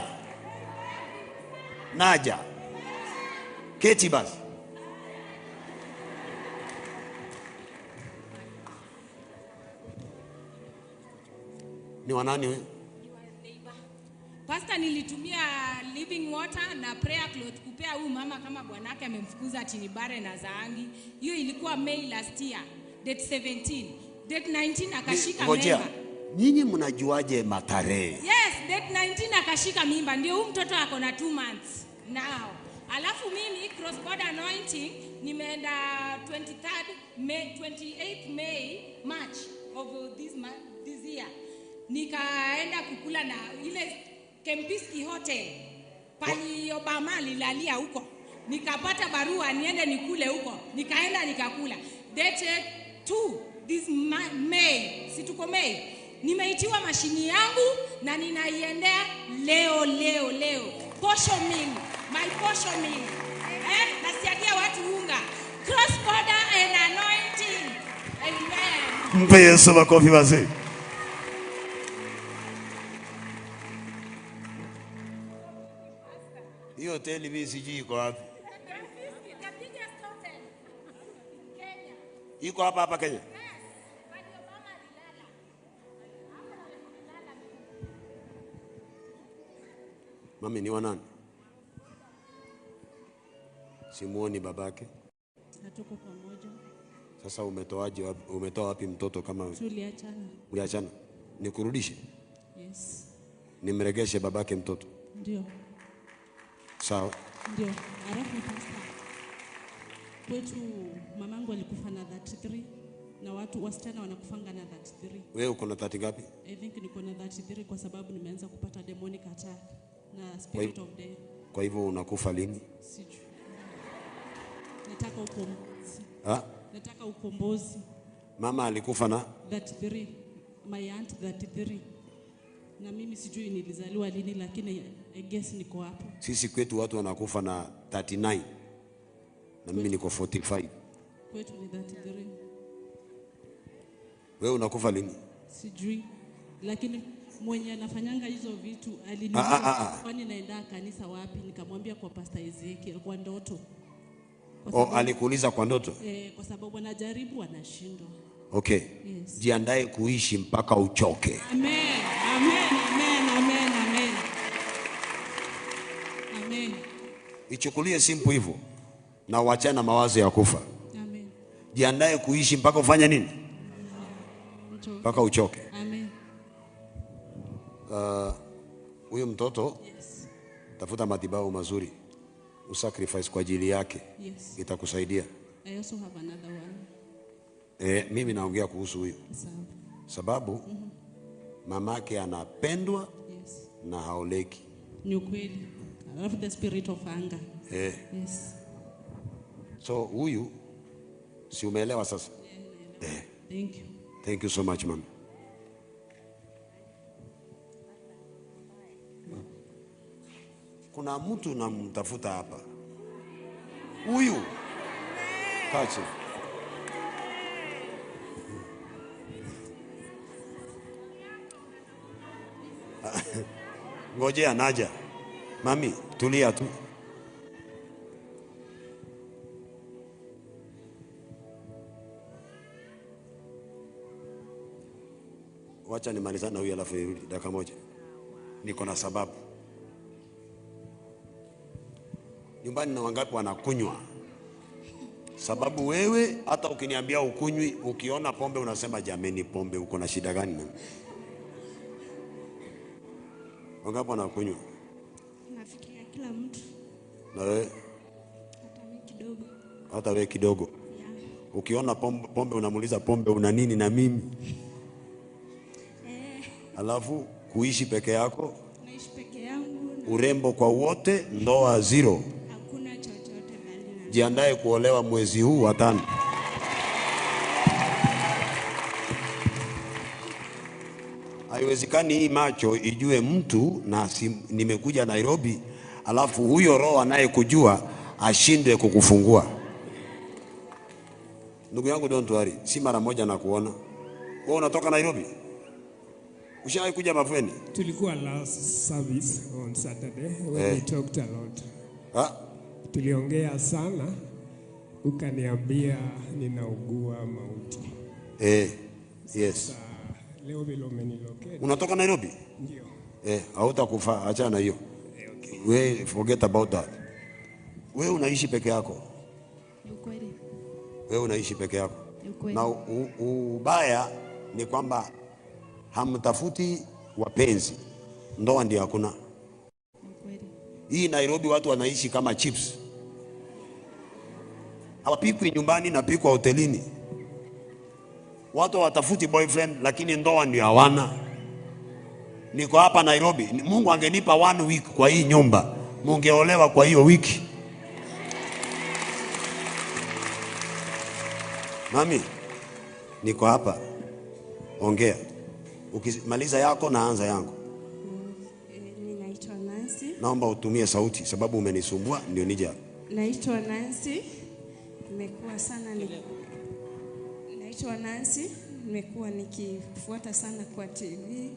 Naja. Keti basi. Ni wanani wewe? Pastor, nilitumia living water na prayer cloth kupea huyu mama kama bwanake amemfukuza ati ni bare na zaangi. Hiyo ilikuwa May last year, date 17. Date 19 akashika Ngojea. mimba. Nyinyi mnajuaje matarehe? Yes, date 19 akashika mimba. Ndio huyu mtoto ako na 2 months now. Alafu mimi cross border anointing nimeenda 23rd May, 28th May, March of this month, this year. Nikaenda kukula na ile Kempiski Hotel. Pali Obama alilalia huko. Nikapata barua niende nikule huko. Nikaenda nikakula. Date 2 this May, si tuko May. Nimeitiwa mashini yangu na ninaiendea leo leo leo. Posho mill, my posho mill. Nasiagia watu unga. Cross border and anointing. Amen. Mpe Yesu makofi wazee. Hiyo hoteli mimi sijui iko wapi. The biggest hotel in Kenya. Iko hapa hapa Kenya. Yes. Pali Obama alilala. Hapo alilala. Mami ni wa nani? Simuoni babake. Hatuko pamoja, Sasa umetoaje wapi, umetoa wapi mtoto kama tuliachana. uliachana? Nikurudishe? Yes, Nimregeshe babake mtoto? ndio Sawa. ndio. Alafu pastor, kwetu mamangu alikufa na 33 na watu wasichana wanakufanga na 33. Wewe uko na 30 ngapi? I think niko na 33 kwa sababu nimeanza kupata demonic attack na spirit of death. Kwa hivyo unakufa lini? Sijui. Nataka ukombozi. Ha? Nataka ukombozi. Mama alikufa na 33. My aunt 33. Na mimi sijui nilizaliwa lini lakini I guess niko hapo. sisi kwetu watu wanakufa na 39 na mimi niko 45. Kwetu ni 33. Wewe unakufa lini? Sijui. Lakini mwenye anafanyanga hizo vitu Ah, ah, aliniuliza ah, ah. kwani naenda kanisa wapi? Nikamwambia kwa Pastor Ezekiel kwa ndoto. Kwa O, sababu, alikuuliza kwa ndoto? kwa sababu anajaribu anashindwa. Okay. Yes. Jiandae kuishi mpaka uchoke. Amen. Amen. Amen. Amen. Amen. Amen. Ichukulie simple hivyo na uachane na mawazo ya kufa. Amen. Jiandae kuishi mpaka ufanye nini? Mchoke. Mpaka uchoke. Amen. Huyu mtoto Yes. tafuta matibabu mazuri, usacrifice kwa ajili yake, Yes. itakusaidia. I also have another one. Mimi naongea kuhusu huyu Sawa. sababu mamake anapendwa Yes. na haoleki. Ni ukweli. Alafu the spirit of anger. Yes. So huyu si umeelewa sasa? Thank you. Thank you so much ma'am. Kuna mtu namtafuta hapa. Huyu. Kache. Ngojea naja. Mami, tulia tu. Wacha nimalizane na huyu alafu nirudi dakika moja. Niko na sababu. Nyumbani na wangapi wanakunywa? Sababu wewe hata ukiniambia ukunywi, ukiona pombe unasema jameni, pombe uko na shida gani? na mimi?" Wangapi wanakunywa? Nafikiria kila mtu, Na wewe hata mimi kidogo. hata wewe kidogo. Yeah. Ukiona pombe unamuuliza pombe una nini na mimi? Alafu kuishi peke yako, Naishi peke yangu na urembo kwa wote, ndoa zero. hakuna chochote bali na Jiandae kuolewa mwezi huu wa 5. Haiwezekani hii macho ijue mtu na si, nimekuja Nairobi alafu huyo roho anayekujua ashindwe kukufungua. Ndugu yangu, don't worry, si mara moja na kuona wewe. Unatoka Nairobi, ushawahi kuja Mavueni? Tulikuwa last service on Saturday when we talked a lot. Ha? Tuliongea sana, ukaniambia ninaugua mauti. Yes. Sasa leo vile umenilocate. Unatoka Nairobi? Ndio. Hautakufa, achana na hiyo. Okay. We forget about that. We unaishi peke yako. Ni ukweli. Wewe unaishi peke yako. Ni ukweli. Na ubaya ni kwamba hamtafuti wapenzi, ndoa ndio hakuna. Ni ukweli. Hii Nairobi watu wanaishi kama chips, hawapikwi nyumbani, napikwa hotelini. Watu hawatafuti boyfriend, lakini ndoa ndio hawana. Niko hapa Nairobi, Mungu angenipa one week kwa hii nyumba, mungeolewa kwa hiyo wiki. Mami, niko hapa, ongea. Ukimaliza yako naanza yangu. Ninaitwa Nancy. Naomba utumie sauti sababu umenisumbua ndio nije hapa. Naitwa Nancy. Nimekuwa sana ni... Naitwa Nancy. Nimekuwa nikifuata sana kwa TV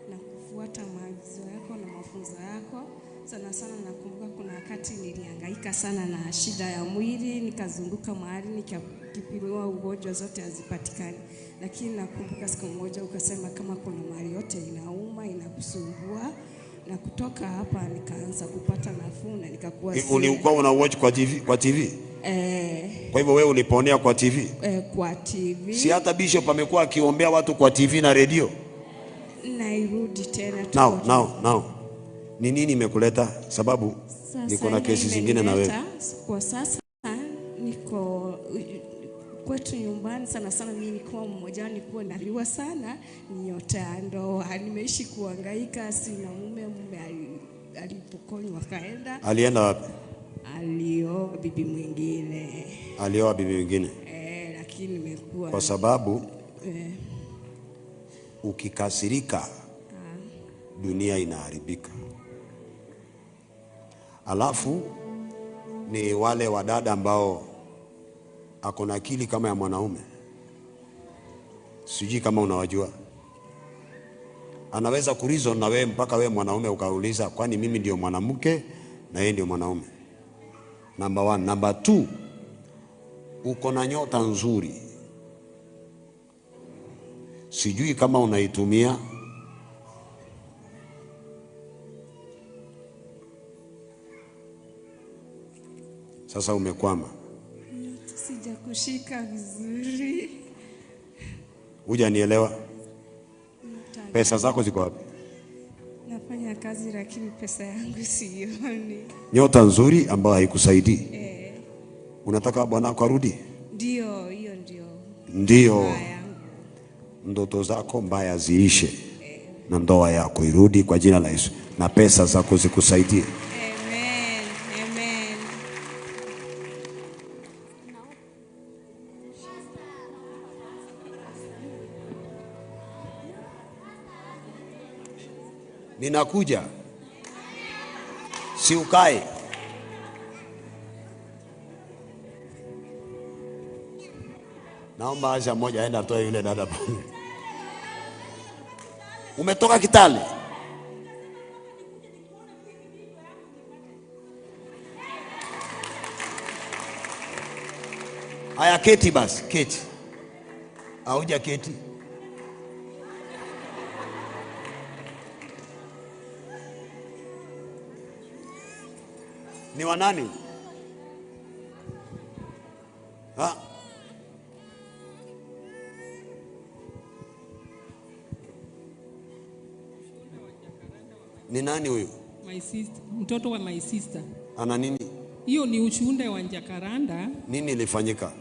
na kufuata maagizo yako na mafunzo yako. Sana sana nakumbuka kuna wakati nilihangaika sana na shida ya mwili, nikazunguka mahali nikipimiwa ugonjwa zote hazipatikani. Lakini nakumbuka siku moja ukasema kama kuna mahali yote inauma, inakusumbua, na kutoka hapa nikaanza kupata nafuu na nikakuwa Ulikuwa una watch kwa TV, kwa TV? Kwa hivyo wewe uliponea kwa TV? Kwa TV. Si hata bishop amekuwa akiombea watu kwa TV na redio? Nairudi tena Now. Ni nini imekuleta? Sababu Sasa niko na kesi zingine na wewe. Kwa sasa niko kwetu nyumbani, sana sana mimi nilikuwa mmoja, nilikuwa naliwa sana nyota ya ndoa. Nimeishi kuhangaika, sina mume, mume alipokonywa akaenda. Alienda wapi? Alioa bibi mwingine. Alioa bibi mwingine. Lakini nimekuwa kwa sababu ukikasirika dunia inaharibika. Alafu ni wale wadada ambao ako na akili kama ya mwanaume. Sijui kama unawajua. Anaweza kureason na wewe mpaka wewe mwanaume ukauliza kwani mimi ndio mwanamke na yeye ndio mwanaume. Number 1. Number 2, uko na nyota nzuri. Sijui kama unaitumia. Sasa umekwama. Sijakushika vizuri. Hujanielewa? Pesa zako ziko wapi? Nafanya kazi lakini pesa yangu sioni. Nyota nzuri ambayo haikusaidii. Unataka bwana wako arudi? Ndio, hiyo ndio. Ndio. Ndoto zako mbaya ziishe. Na ndoa yako irudi kwa jina la Yesu. Na pesa zako zikusaidie. Amen. Amen. Ninakuja. Si ukae. Naomba acha mmoja aende atoe yule dada pale. Umetoka Kitale? Haya, keti basi, keti. Hauja keti. Ni wanani? Ha? Ni nani huyu? My sister, mtoto wa my sister. Ana nini? Hiyo ni ushuhuda wa Jacaranda. Nini ilifanyika?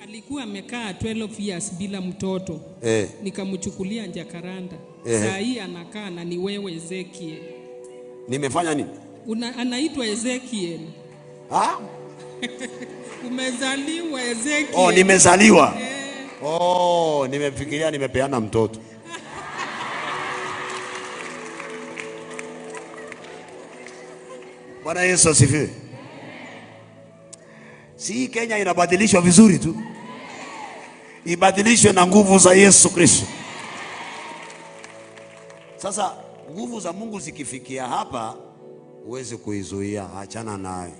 Alikuwa amekaa 12 years bila mtoto. Nikamchukulia Jacaranda. Saa hii anakaa na ni wewe Ezekiel. Nimefanya nini? Anaitwa Ezekiel. Ha? Umezaliwa Ezekiel. Oh, nimezaliwa. Oh, nimefikiria nimepeana mtoto. Bwana Yesu asifiwe. Si Kenya inabadilishwa vizuri tu, ibadilishwe na nguvu za Yesu Kristo. Sasa nguvu za Mungu zikifikia hapa, huwezi kuizuia. Achana nayo,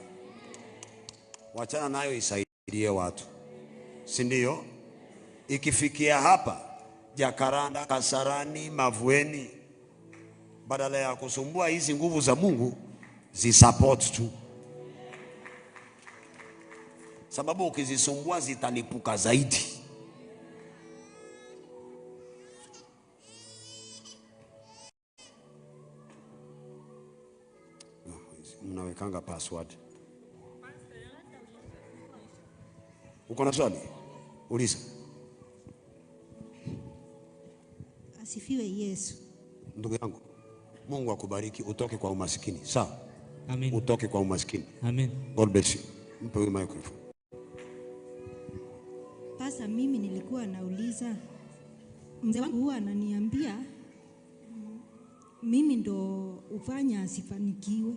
wachana nayo, isaidie watu, si ndio? Ikifikia hapa Jakaranda, Kasarani, Mavueni, badala ya kusumbua hizi nguvu za Mungu zisupport tu, sababu ukizisumbua zitalipuka zaidi. Mnawekanga password. Uko na swali? Uliza. Asifiwe Yesu. Ndugu yangu, Mungu akubariki, utoke kwa umasikini. Sawa? Amen. Utoke kwa umasikini. Amen. God bless you. Mpe huyu microphone. Pasa, mimi nilikuwa nauliza, mzee wangu huwa ananiambia mimi ndo ufanya asifanikiwe.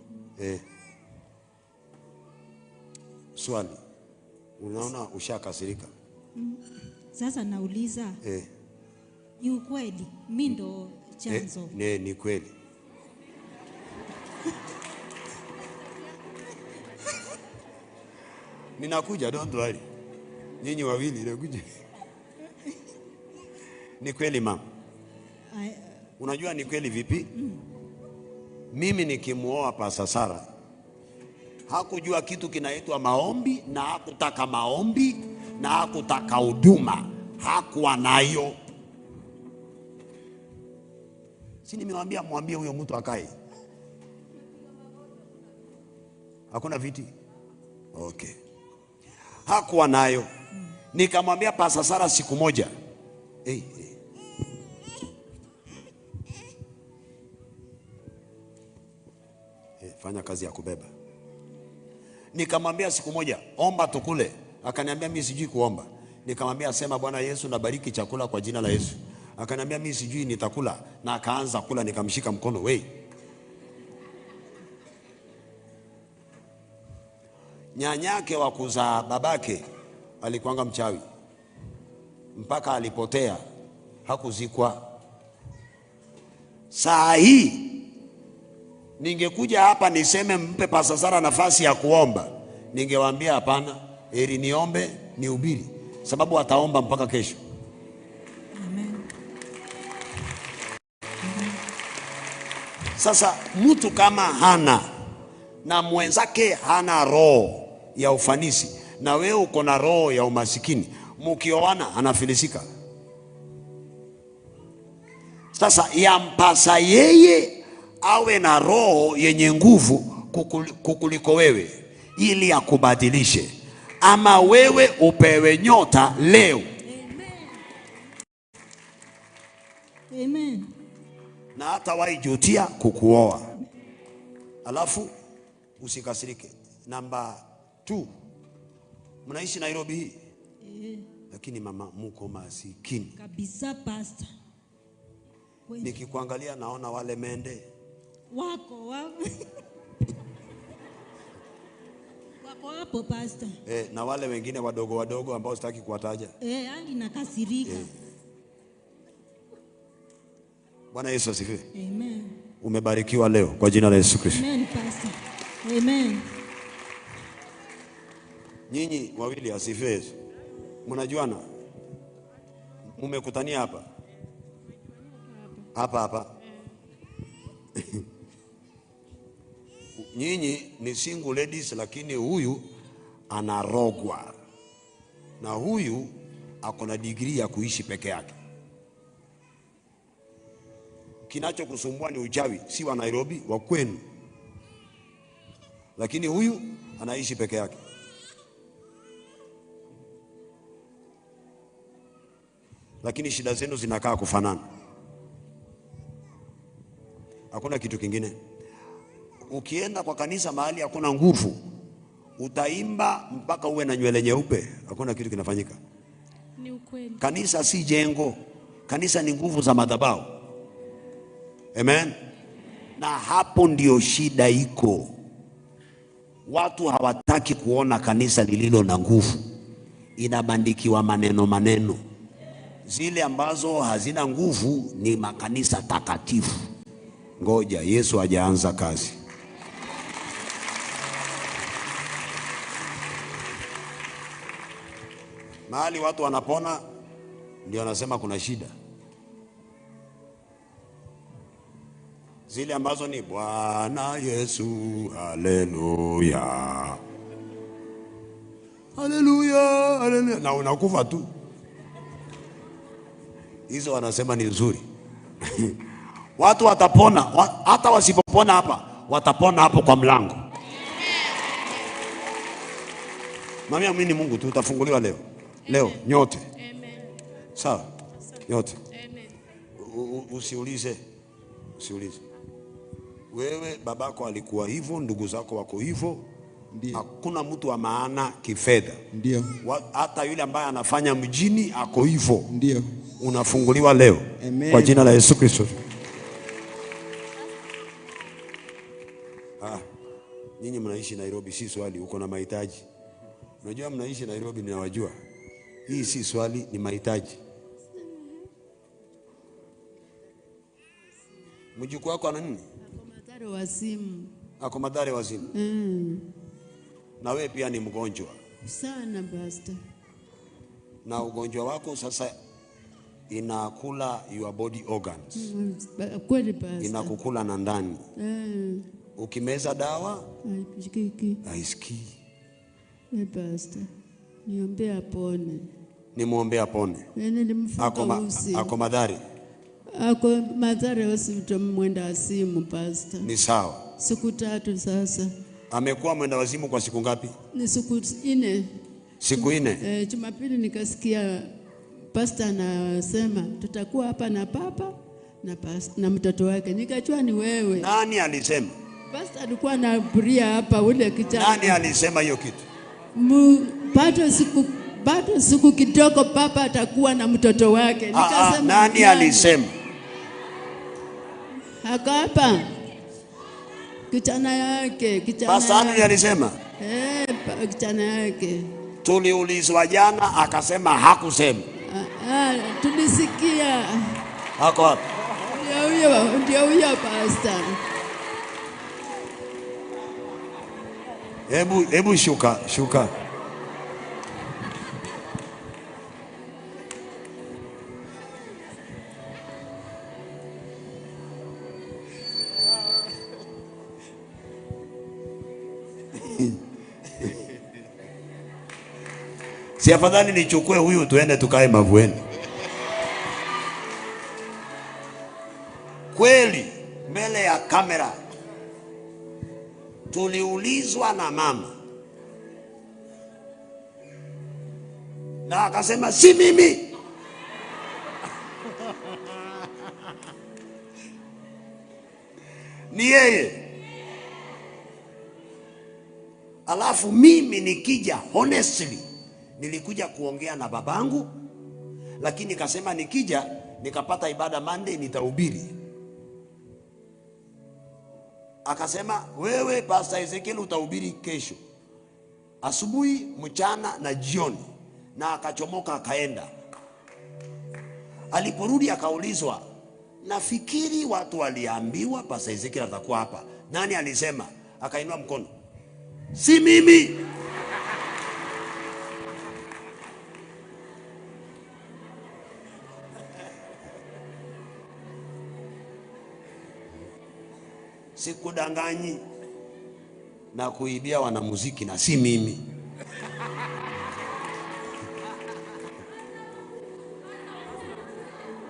Swali. Unaona ushakasirika. Sasa nauliza, ni ukweli mimi ndo chanzo? Ni kweli. Ninakuja, don't worry. Nyinyi wawili nakuja. Ni kweli mama. Unajua ni kweli vipi? Mimi nikimuoa Pastor Sara, hakujua kitu kinaitwa maombi, na hakutaka maombi, na hakutaka huduma, hakuwa nayo. Si nimewambia mwambie huyo mtu akae. Hakuna viti? Okay. Hakuwa nayo. Nikamwambia Pastor Sara siku moja. Hey, hey. Hey, fanya kazi ya kubeba. Nikamwambia siku moja, omba tukule. Akaniambia mimi sijui kuomba. Nikamwambia sema Bwana Yesu nabariki chakula kwa jina la Yesu. Akaniambia mimi sijui nitakula, na akaanza kula, nikamshika mkono, we. Nyanyake wa kuzaa babake alikuanga mchawi. Mpaka alipotea, hakuzikwa. Saa hii ningekuja hapa niseme mpe Pastor Sara nafasi ya kuomba, ningewaambia hapana, heri niombe nihubiri, sababu ataomba mpaka kesho. Amen. Sasa mtu kama hana na mwenzake hana roho ya ufanisi, na wewe uko na roho ya umasikini, mkioana anafilisika. Sasa yampasa yeye awe na roho yenye nguvu kukuliko wewe, ili akubadilishe, ama wewe upewe nyota leo. Amen. Na hata waijutia kukuoa. Alafu usikasirike. Namba 2, mnaishi Nairobi hii? Lakini mama muko masikini kabisa pastor. Nikikuangalia naona wale mende wako wako hapo pastor. Na wale wengine wadogo wadogo ambao sitaki kuwataja. Hadi nakasirika. Bwana Yesu asifiwe. Amen. Umebarikiwa leo kwa jina la Yesu Kristo. Amen pastor. Amen. Nyinyi wawili asifiwe Yesu. Mnajuana? Mmekutania hapa? Hapa hapa. Nyinyi ni single ladies, lakini huyu anarogwa. Na huyu ako na degree ya kuishi peke yake. Kinachokusumbua ni uchawi, si wa Nairobi, wa kwenu. Lakini huyu anaishi peke yake. Lakini shida zenu zinakaa kufanana. Hakuna kitu kingine. Ukienda kwa kanisa mahali hakuna nguvu, utaimba mpaka uwe na nywele nyeupe, hakuna kitu kinafanyika. Ni ukweli. Kanisa si jengo. Kanisa ni nguvu za madhabahu. Amen. Na hapo ndio shida iko. Watu hawataki kuona kanisa lililo na nguvu, inabandikiwa maneno maneno. Zile ambazo hazina nguvu ni makanisa takatifu. Ngoja, Yesu hajaanza kazi. Mahali watu wanapona ndio wanasema kuna shida. Zile ambazo ni Bwana Yesu, haleluya, haleluya, haleluya, na unakufa tu, hizo wanasema ni nzuri. Watu watapona, hata wasipopona hapa, watapona hapo kwa mlango. Mami, amini Mungu tu, utafunguliwa leo. Leo nyote. Sawa? Nyote. Usiulize. Usiulize. Wewe babako alikuwa hivyo, ndugu zako wako hivyo. Hakuna mtu wa maana kifedha. Ndio. Hata yule ambaye anafanya mjini ako hivyo. Ndio. Unafunguliwa leo. Amen. Kwa jina la Yesu Kristo. Nyinyi mnaishi Nairobi, si swali, uko na mahitaji. Unajua mnaishi Nairobi, ninawajua. Hii si swali, ni mahitaji. Mjukuu wako ana nini? Ako Mathare wazimu. Ako Mathare wazimu. Na wewe pia ni mgonjwa. Sana pastor. Na ugonjwa wako sasa inakula your body organs. Kweli pastor. Inakukula na ndani. Ukimeza dawa haisikiki. Haisikii. Pastor, niombe apone. Nimuombe apone. Ako Mathare. Ako Mathare hospital, mwenda wazimu pastor. Ni sawa. Siku 3 sasa. Amekuwa mwenda wazimu kwa siku ngapi? Ni siku 4. Siku 4. Jumapili nikasikia pastor anasema tutakuwa hapa na papa na na mtoto wake. Nikajua ni wewe. Nani alisema? Pastor alikuwa anahubiria hapa ule kijana. Nani alisema hiyo kitu? Bado siku kidogo papa atakuwa na mtoto wake. Nikasema nani alisema? Hapa kijana yake, kijana. Pastor nani alisema? Kijana yake. Tuliulizwa jana akasema hakusema. Tulisikia. Hako wapi? Ndio huyo pastor. Hebu shuka, shuka. Si afadhali nichukue huyu tuende tukae Mavueni. Kweli mbele ya kamera tuliulizwa na mama na akasema si mimi. Ni yeye. Alafu mimi nikija, honestly, nilikuja kuongea na babangu, lakini nikasema nikija nikapata ibada Monday nitahubiri. Akasema wewe Pastor Ezekiel utahubiri kesho asubuhi, mchana na jioni. Na akachomoka akaenda. Aliporudi akaulizwa, nafikiri watu waliambiwa Pastor Ezekiel atakuwa hapa. Nani alisema? Akainua mkono, si mimi. Sikudanganyi na kuibia wanamuziki na si mimi.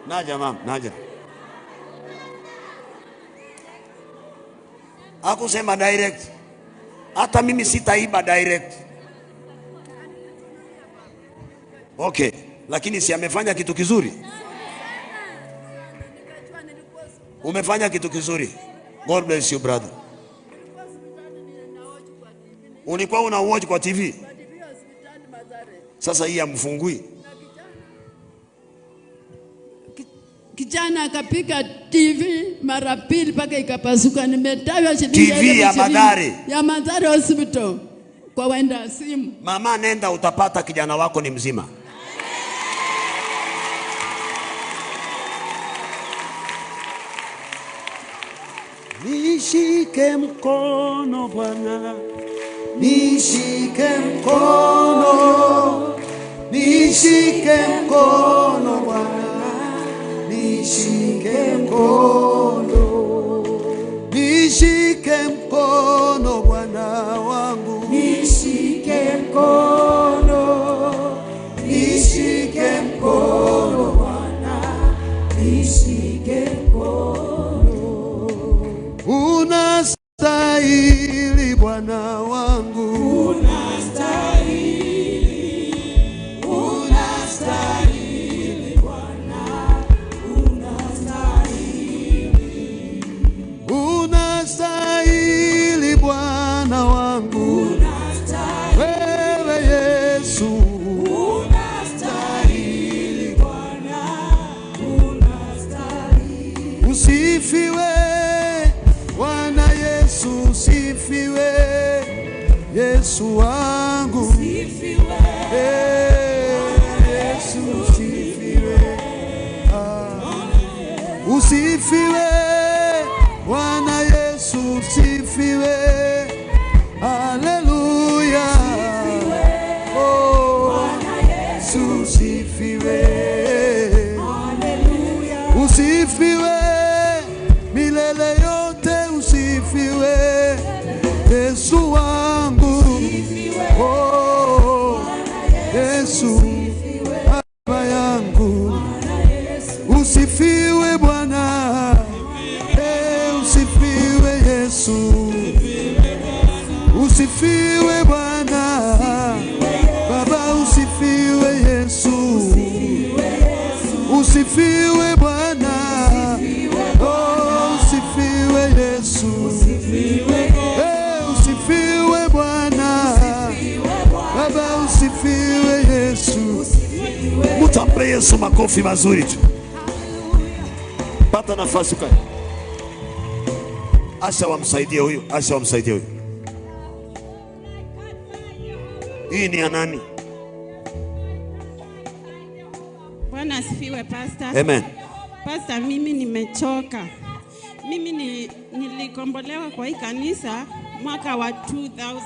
Naja mama, naja. Hakusema direct. Hata mimi sitaiba direct. Okay, lakini si amefanya kitu kizuri? Umefanya kitu kizuri. God bless you brother. Ulikuwa una watch kwa TV? Sasa hii amfungui. Kijana akapiga TV. TV mara pili mpaka ikapasuka. Nimetawa shilingi TV ya 20,000. Mathare. Ya Mathare Hospital kwa waenda simu. Mama, nenda utapata kijana wako ni mzima. Nishike mkono Bwana, nishike mkono, nishike mkono Bwana, nishike mkono, nishike mkono Bwana wangu, nishike mkono, nishike mkono Bwana, nishike mkono. Unastahili Bwana wangu, unastahili, unastahili Bwana, unastahili, unastahili Bwana wangu, unastahili, wewe Yesu, unastahili Bwana, unastahili. Usifiwe Bwana Yesu, usifiwe Yesu wangu, usifiwe Yesu, usifiwe, usifiwe Bwana Yesu, usifiwe, haleluya, oh Yesu, usifiwe, haleluya, usifiwe milele yote, usifiwe Yesu wangu, oh Yesu Baba yangu, usifiwe Bwana, usifiwe Yesu, usifiwe Bwana Baba, usifiwe Yesu, usifiwe Bwana, oh usifiwe Yesu, usifiwe Bwana Baba, usifiwe Yesu. Mtampe Yesu makofi mazuri tu. Pata nafasi ukae. Asha wamsaidie huyu, Asha wamsaidie huyu. Hii ni ya nani? Bwana asifiwe, Pastor. Amen. Pastor, mimi nimechoka. Mimi nilikombolewa kwa hii kanisa mwaka wa 2000.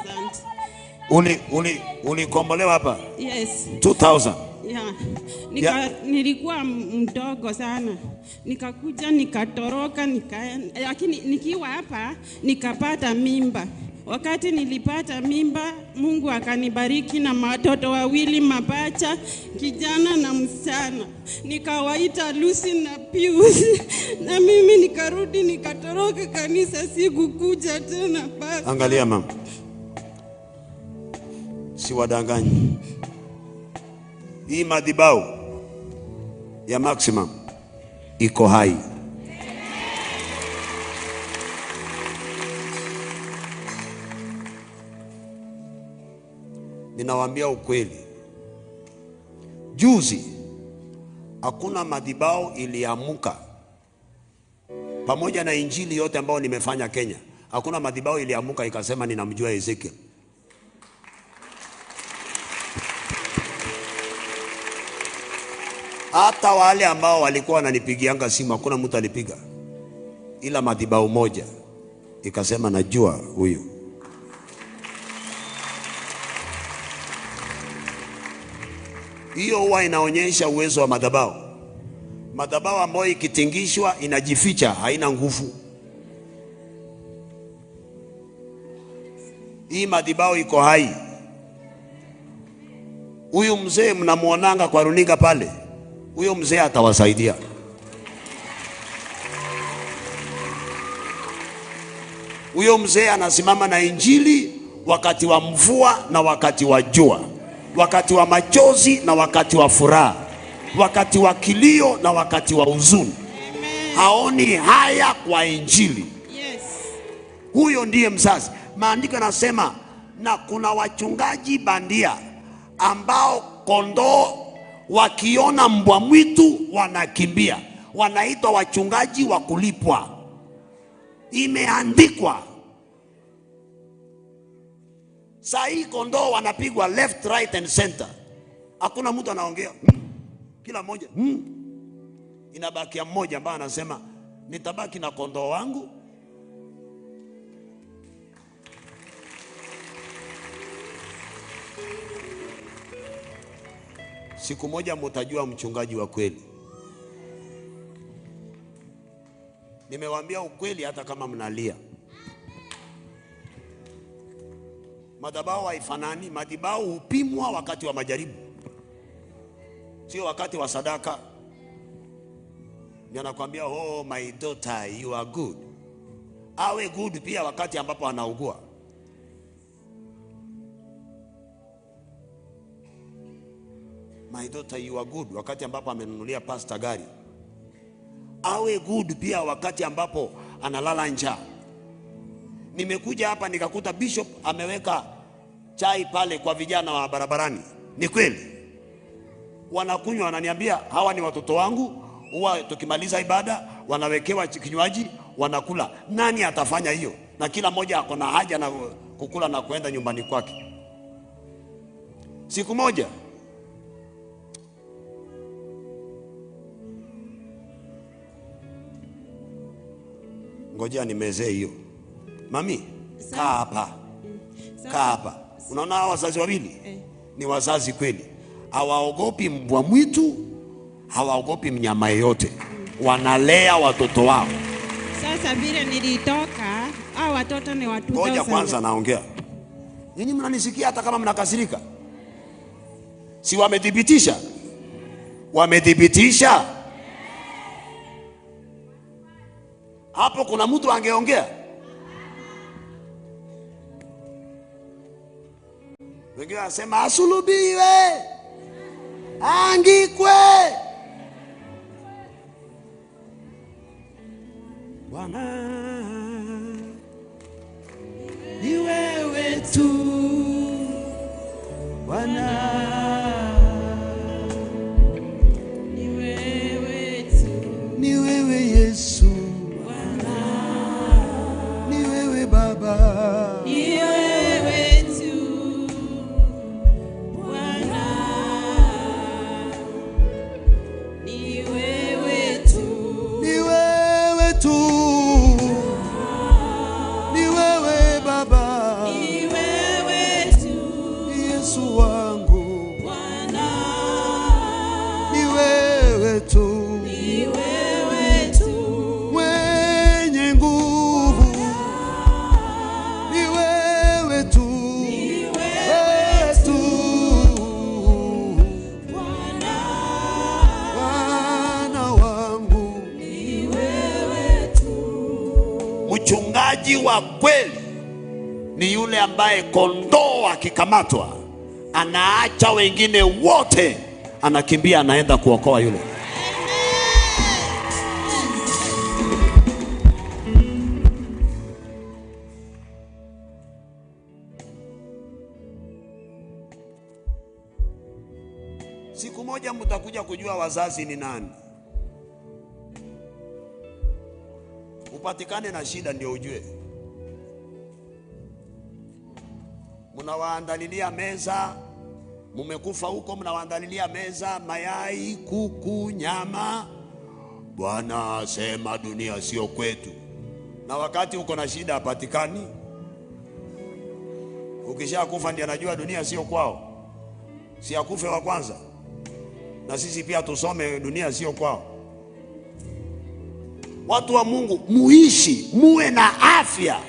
Ulikombolewa hapa? Yes. 2000. Yeah. Nilikuwa mdogo sana. Nikakuja nikatoroka nikaenda, lakini nikiwa hapa nikapata mimba. Wakati nilipata mimba, Mungu akanibariki na watoto wawili mapacha, kijana na msichana. Nikawaita Lucy na Pius. Na mimi nikarudi nikatoroka kanisa, sikukuja tena basi. Angalia mama, siwadanganyi. Hii madhabahu ya Maximum iko hai. Ninawaambia ukweli. Juzi hakuna madhabahu iliamuka, pamoja na injili yote ambayo nimefanya Kenya, hakuna madhabahu iliamuka ikasema ninamjua Ezekiel. Hata wale ambao walikuwa wananipigianga simu hakuna mtu alipiga, ila madhabahu moja ikasema najua huyu. Hiyo huwa inaonyesha uwezo wa madhabahu. Madhabahu ambayo ikitingishwa inajificha, haina nguvu. Hii madhabahu iko hai. Huyu mzee mnamuonanga kwa runinga pale, huyo mzee atawasaidia. Huyo mzee anasimama na injili wakati wa mvua na wakati wa jua, wakati wa machozi na wakati wa furaha, wakati wa kilio na wakati wa huzuni. Haoni haya kwa injili. Yes. Huyo ndiye mzazi. Maandiko yanasema na kuna wachungaji bandia ambao kondoo wakiona mbwa mwitu wanakimbia. Wanaitwa wachungaji wa kulipwa. Imeandikwa. Saa hii kondoo wanapigwa left, right and center. Hakuna mtu anaongea. Kila mmoja. Inabakia mmoja ambaye anasema nitabaki na kondoo wangu. Siku moja mtajua mchungaji wa kweli. Nimewaambia ukweli hata kama mnalia. Madhabahu haifanani, madhabahu hupimwa wakati wa majaribu, sio wakati wa sadaka. Ndio anakuambia oh my daughter you are good. Awe good pia wakati ambapo anaugua. My daughter you are good wakati ambapo amenunulia pastor gari. Awe good pia wakati ambapo analala njaa. Nimekuja hapa nikakuta bishop ameweka chai pale kwa vijana wa barabarani. Ni kweli. Wanakunywa, wananiambia hawa ni watoto wangu, huwa tukimaliza ibada wanawekewa kinywaji, wanakula. Nani atafanya hiyo? Na kila mmoja ako na haja na kukula na kuenda nyumbani kwake. Siku moja ngojea nimezee hiyo. Mami, kaa hapa. Kaa hapa. Unaona hawa wazazi wawili? Ni wazazi kweli. Hawaogopi mbwa mwitu, hawaogopi mnyama yeyote. Wanalea watoto wao. Sasa vile nilitoka, hao watoto ni watu. Ngoja kwanza naongea. Nyinyi mnanisikia hata kama mnakasirika? Si wamethibitisha? Wamethibitisha? Hapo kuna mtu angeongea? Wengine wanasema asulubiwe, angikwe. Bwana ni wewe tu, Bwana ni wewe tu, ni wewe Yesu, Bwana ni wewe Baba, ni wewe tu, Bwana ni wewe tu, ni wewe tu, ni wewe Baba, ni wewe tu, Yesu wangu, Bwana ni wewe tu, ni wewe tu, mwenye nguvu, ni wewe tu, ni wewe tu, Bwana, Bwana wangu, ni wewe tu. Mchungaji wa kweli ni yule ambaye kondoo akikamatwa anaacha wengine wote, anakimbia anaenda kuokoa yule. Siku moja mtakuja kujua wazazi ni nani. Upatikane na shida ndio ujue. Mnawaandalilia meza, mumekufa huko, mnawaandalilia meza, mayai, kuku, nyama. Bwana asema dunia sio kwetu. Na wakati uko na shida hapatikani. Ukishakufa ndiye anajua dunia sio kwao. Si akufe wa kwanza. Na sisi pia tusome dunia sio kwao. Watu wa Mungu, muishi, muwe na afya.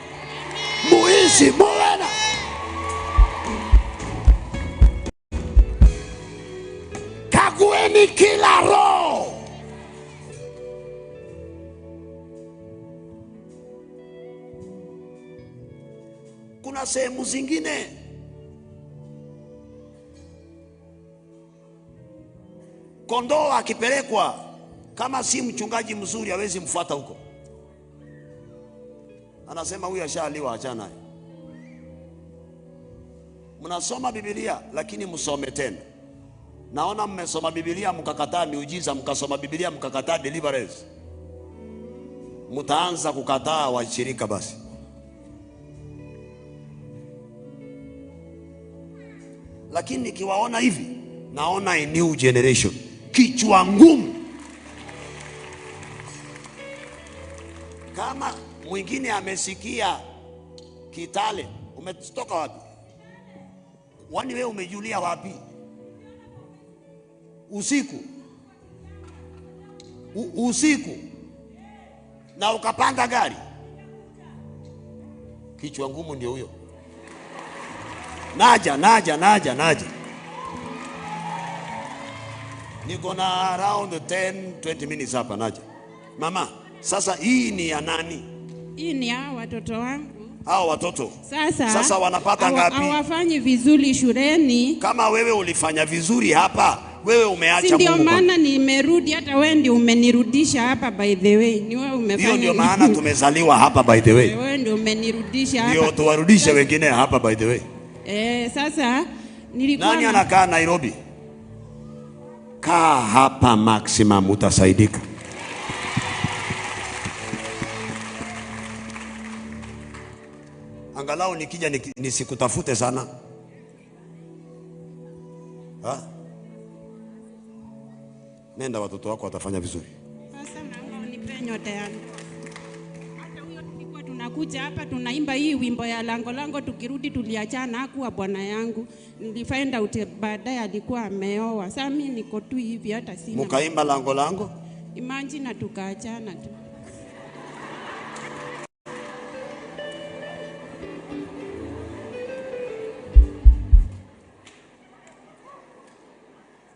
Muishi, muwe na kagueni kila roho. Kuna sehemu zingine kondoo akipelekwa, kama si mchungaji mzuri hawezi mfuata huko. Anasema huyu ashaliwa, achana naye. Mnasoma Biblia lakini msome tena. Naona mmesoma Biblia mkakataa miujiza, mkasoma Biblia mkakataa deliverance. Mtaanza kukataa washirika basi. Lakini nikiwaona hivi, naona a new generation. Kichwa ngumu. Kama mwingine amesikia Kitale, umetoka wapi? Wani wewe umejulia wapi? Usiku. Usiku. Na ukapanda gari. Kichwa ngumu ndio huyo. Naja. Niko na around 10 20 minutes hapa naja. Mama, sasa hii ni ya nani? Hii ni hao watoto wangu. Hao watoto. Sasa wanapata ngapi? Hawafanyi vizuri shuleni. Kama wewe ulifanya vizuri hapa, wewe umeacha Mungu. Ndio maana nimerudi, hata wewe ndio umenirudisha hapa by the way. Ni wewe umefanya. Hiyo ndio maana tumezaliwa hapa by the way. Wewe ndio umenirudisha hapa. Ndio tuwarudishe wengine hapa by the way. Sasa nilikuwa nani anakaa Nairobi? Kaa hapa maximum utasaidika. Angalau nikija nisikutafute sana. Ha? Nenda, watoto wako watafanya vizuri. Sasa naomba unipe nyota yangu. Hata huyo tulikuwa tunakuja hapa tunaimba hii wimbo ya lango lango, tukirudi tuliachana, hakuwa bwana yangu. Nilifind out baadaye alikuwa ameoa. Sasa mimi niko tu hivi hata sina. Mkaimba lango lango? Imagine tukaachana tu.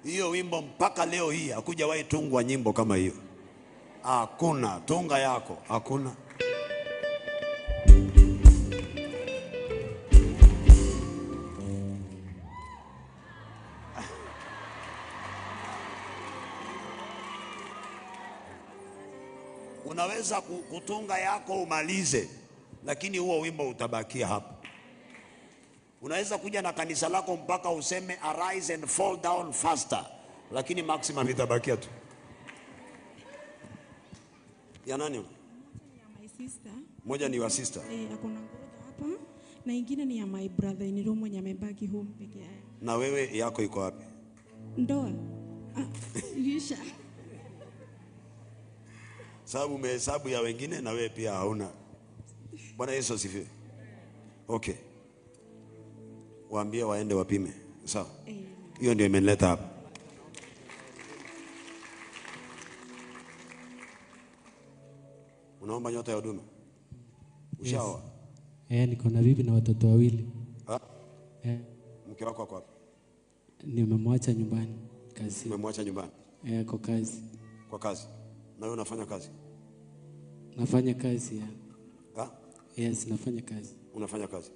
Hiyo wimbo mpaka leo hii hakujawahi tungwa nyimbo kama hiyo. Hakuna, tunga yako, hakuna. Unaweza kutunga yako umalize, lakini huo wimbo utabakia hapo. Unaweza kuja na kanisa lako mpaka useme arise and fall down faster, lakini maximum itabakia tu. Ya nani? My sister. Moja ni wa sister. Akona ngoja hapa na ingine ni ya my brother in law mwenye amebaki home peke yake. Na wewe yako iko wapi? Ndoa. Lisha. Sababu umehesabu ya wengine na wewe pia hauna. Bwana Yesu asifiwe. Okay. Waambie waende wapime. Sawa. Hiyo ndio imenileta hapa. Unaomba nyota ya huduma? Ushaoa? Yes. Niko na bibi na watoto wawili. Ha? Mke wako ako wapi? Nimemwacha nyumbani kazi. Nimemwacha nyumbani? Kwa kazi. Kwa kazi. Na wewe unafanya kazi? Nafanya kazi ya. Ha? Yes, nafanya kazi. Unafanya kazi?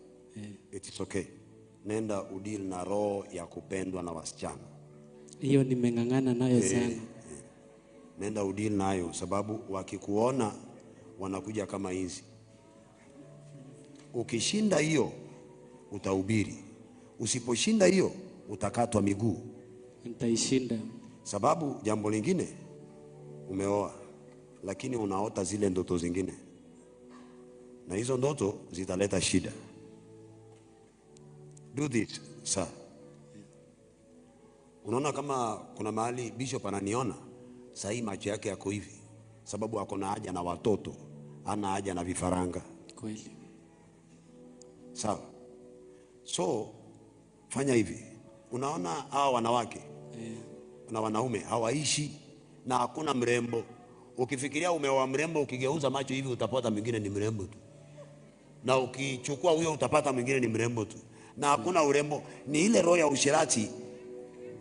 It is okay. Nenda udil na roho ya kupendwa na wasichana. Hiyo nimeng'ang'ana nayo sana. Nenda udil nayo sababu wakikuona wanakuja kama hizi. Ukishinda hiyo utahubiri. Usiposhinda hiyo utakatwa miguu. Nitaishinda. Sababu jambo lingine, umeoa lakini unaota zile ndoto zingine. Na hizo ndoto zitaleta shida. Do this, sir. Unaona kama kuna mahali bishop ananiona, sahi macho yake yako hivi. Sababu ako na haja na watoto, ana haja na vifaranga. Kweli. Sawa. So, fanya hivi. Unaona hawa wanawake na wanaume hawaishi na hakuna mrembo. Ukifikiria umeoa mrembo, ukigeuza macho hivi utapata mwingine ni mrembo tu. Na ukichukua huyo utapata mwingine ni mrembo tu. Na hakuna urembo, ni ile roho ya usherati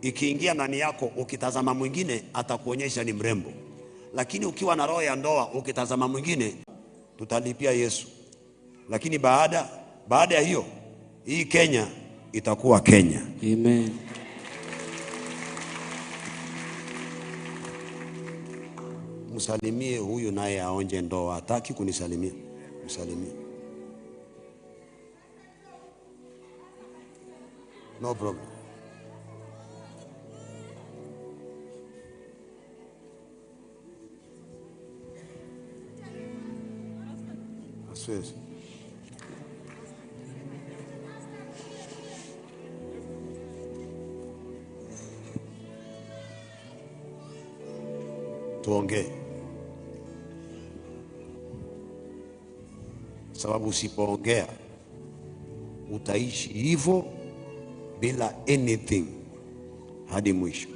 ikiingia ndani yako, ukitazama mwingine atakuonyesha ni mrembo. Lakini ukiwa na roho ya ndoa, ukitazama mwingine tutalipia Yesu. Lakini baada ya hiyo, hii Kenya itakuwa Kenya. Amen. Msalimie huyu naye aonje ndoa, hataki kunisalimia. Msalimie. No problem. Siwezi. Tuongee, sababu usipoongea utaishi hivyo bila anything hadi mwisho.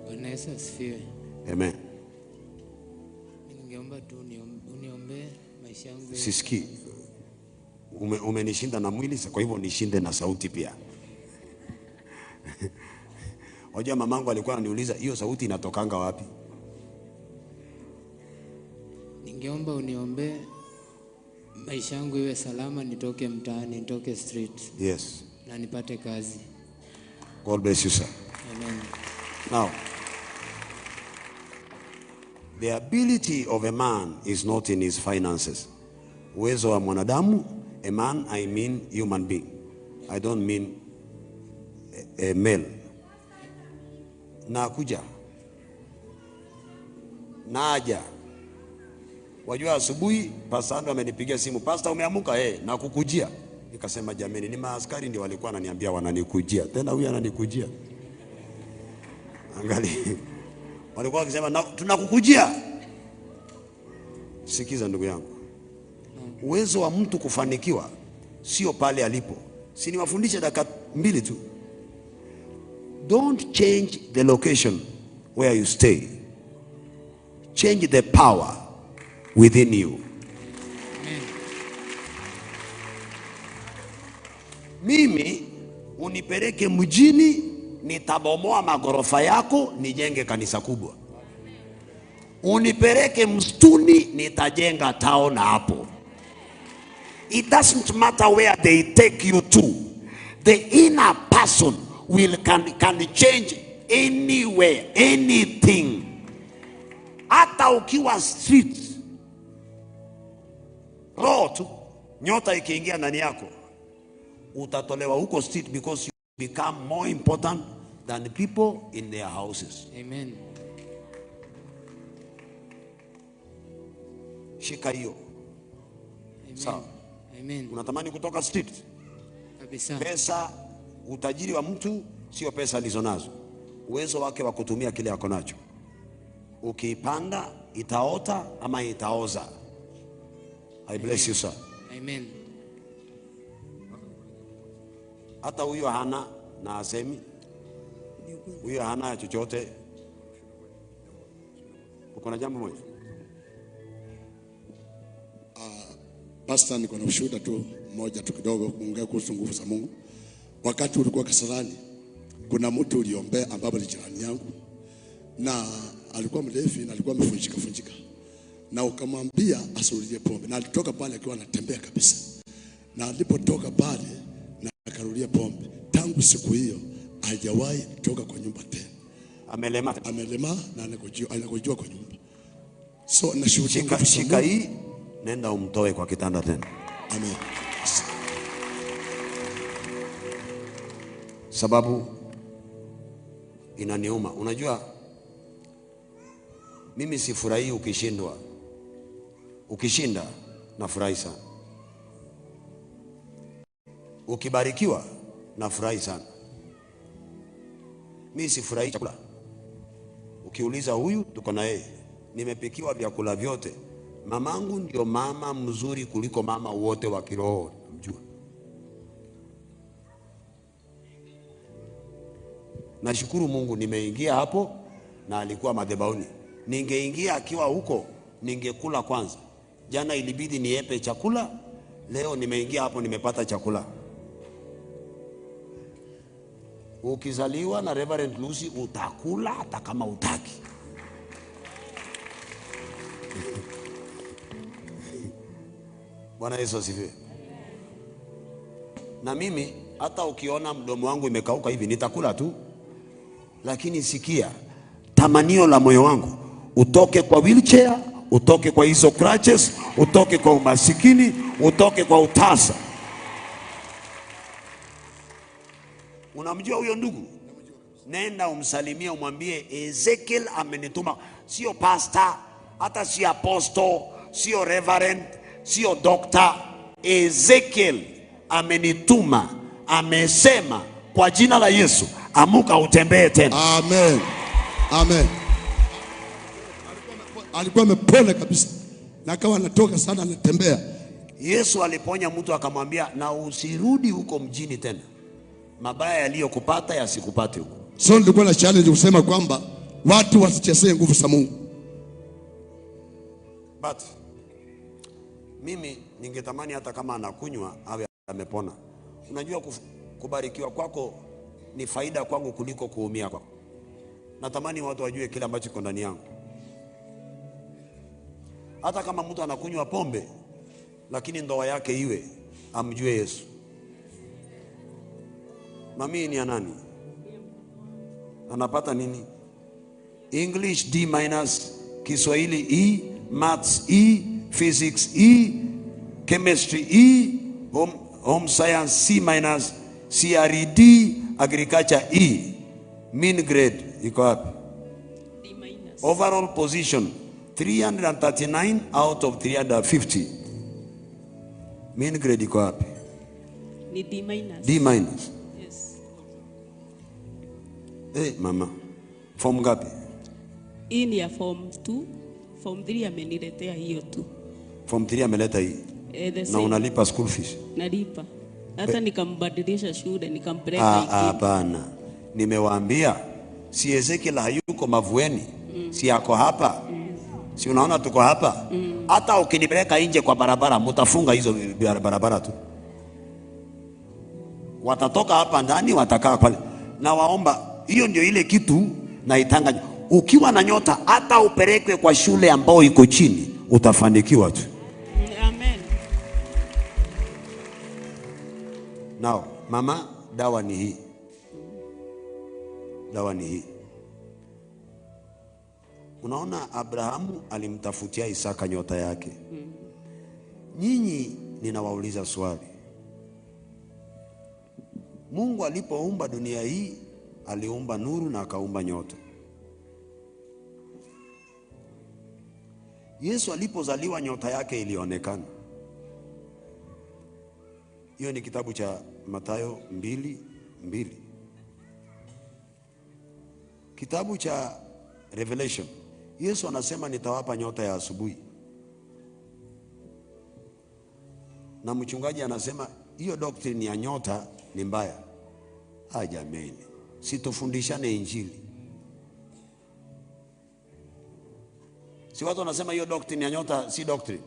Bwana Yesu asifiwe. Amen. Mimi ningeomba tu uniombee maisha yangu. Sisikii. Umenishinda na mwili, kwa hivyo nishinde na sauti pia. Wajua mamangu alikuwa ananiuliza hiyo sauti inatokanga wapi? Ningeomba uniombee maisha yangu iwe salama, nitoke mtaani, nitoke street. Yes. Na nipate kazi. God bless you, sir. Amen. Now, the ability of a man is not in his finances. Uwezo wa mwanadamu, a man, I mean human being. I don't mean a male. Nakuja. Naja. Wajua asubuhi Pastor Ando amenipigia simu, Pastor umeamuka? Nakukujia. Nikasema jameni, ni maaskari ndio walikuwa wananiambia wananikujia. Tena huyu ananikujia. Angalia. Walikuwa wakisema tunakukujia. Sikiza ndugu yangu. Uwezo wa mtu kufanikiwa sio pale alipo. Si niwafundishe dakika 2 tu. Don't change the location where you stay. Change the power within you. Amen. Mimi unipeleke mjini, nitabomoa magorofa yako, nijenge kanisa kubwa. Unipeleke msituni, nitajenga town hapo. It doesn't matter where they take you to. The inner person will can change anywhere, anything. Hata ukiwa street, roho tu, nyota ikiingia ndani yako, utatolewa huko street because you become more important than the people in their houses. Amen. Shika hiyo. Sawa. Amen. Unatamani kutoka street? Kabisa. Pesa, utajiri wa mtu sio pesa alizonazo, uwezo wake wa kutumia kile ako nacho. Ukiipanda itaota ama itaoza. I bless you, sir. Amen. Hata huyo hana na asemi, huyo hana chochote. Uko na jambo moja? Pastor, niko na ushuhuda tu mmoja tu kidogo kuongea kuhusu nguvu za Mungu. Wakati ulikuwa Kasarani, kuna mtu uliombea ambaye ni jirani yangu, na alikuwa mlevi na alikuwa amefunjika funjika, na ukamwambia asirudie pombe, na alitoka pale akiwa anatembea kabisa, na alipotoka pale na akarudia pombe. Tangu siku hiyo hajawahi toka kwa nyumba tena. Amelema, amelema na anakojua kwa nyumba. So nashuhudia, shika hii, nenda umtoe kwa kitanda tena. Amen. Sababu inaniuma. Unajua mimi sifurahii ukishindwa. Ukishinda nafurahi sana. Ukibarikiwa nafurahi sana. Mimi sifurahii chakula. Ukiuliza huyu tuko na yeye, nimepikiwa vyakula vyote. Mamangu ndio mama mzuri kuliko mama wote wa kiroho, mjua. Nashukuru Mungu nimeingia hapo na alikuwa madhabahuni. Ningeingia akiwa huko ningekula kwanza. Jana ilibidi niepe chakula, leo nimeingia hapo nimepata chakula. Ukizaliwa na Reverend Lucy utakula hata kama utaki. Bwana Yesu asifiwe. Na mimi hata ukiona mdomo wangu imekauka hivi nitakula tu. Lakini sikia, tamanio la moyo wangu utoke kwa wheelchair, utoke kwa hizo crutches, utoke kwa umasikini, utoke kwa utasa. Unamjua huyo ndugu? Nenda umsalimie, umwambie Ezekiel amenituma. Sio pastor, hata si apostle, sio reverend, sio doctor. Ezekiel amenituma, amesema kwa jina la Yesu, amuka utembee tena. Amen. Amen. Alikuwa amepona kabisa na akawa anatoka sana, anatembea. Yesu aliponya mtu akamwambia, na usirudi huko mjini tena, mabaya yaliyokupata yasikupate huko. So nilikuwa na challenge kusema kwamba watu wasichezee nguvu za Mungu. But mimi ningetamani hata kama anakunywa awe amepona. Unajua kubarikiwa kwako ni faida kwangu kuliko kuumia kwako. Natamani watu wajue kile ambacho kiko ndani yangu. Hata kama mtu anakunywa pombe, lakini ndoa yake iwe amjue Yesu. Mami ni ya nani? Anapata nini? English D minus, Kiswahili E, Maths E, Physics E, Chemistry E, Home Science C minus, CRED, Agriculture E. Mean grade iko wapi? D minus. Overall position 339 out of 350. Mean grade iko wapi? Ni D minus. D minus. Yes. Eh, mama. Form ngapi? Hii ni ya form 2. Form 3 ameniletea hiyo tu. Form 3 ameleta hii. The Na same. unalipa school fees? Nalipa. Hata nikambadilisha shule, nikampeleka Ah, ingine. hapana. Nimewaambia si Ezekiel hayuko Mavueni. Si yako hapa. Si unaona tuko hapa? Hata ukinipeleka nje kwa barabara, mtafunga hizo barabara tu. Watatoka hapa ndani, watakaa pale. Na waomba, hiyo ndio ile kitu naitanga. Ukiwa na nyota, hata upelekwe kwa shule ambayo iko chini, utafanikiwa tu. Amen. Now, mama, dawa ni hii. Dawa ni hii. Unaona, Abrahamu alimtafutia Isaka nyota yake. Nyinyi ninawauliza swali. Mungu alipoumba dunia hii, aliumba nuru na akaumba nyota. Yesu alipozaliwa nyota yake ilionekana. Hiyo ni kitabu cha Mathayo 2:2. Kitabu cha Revelation. Yesu anasema nitawapa nyota ya asubuhi. Na mchungaji anasema hiyo doctrine ya nyota ni mbaya. Ah, jameni, situfundishane injili. Si watu wanasema hiyo doctrine ya nyota si doctrine.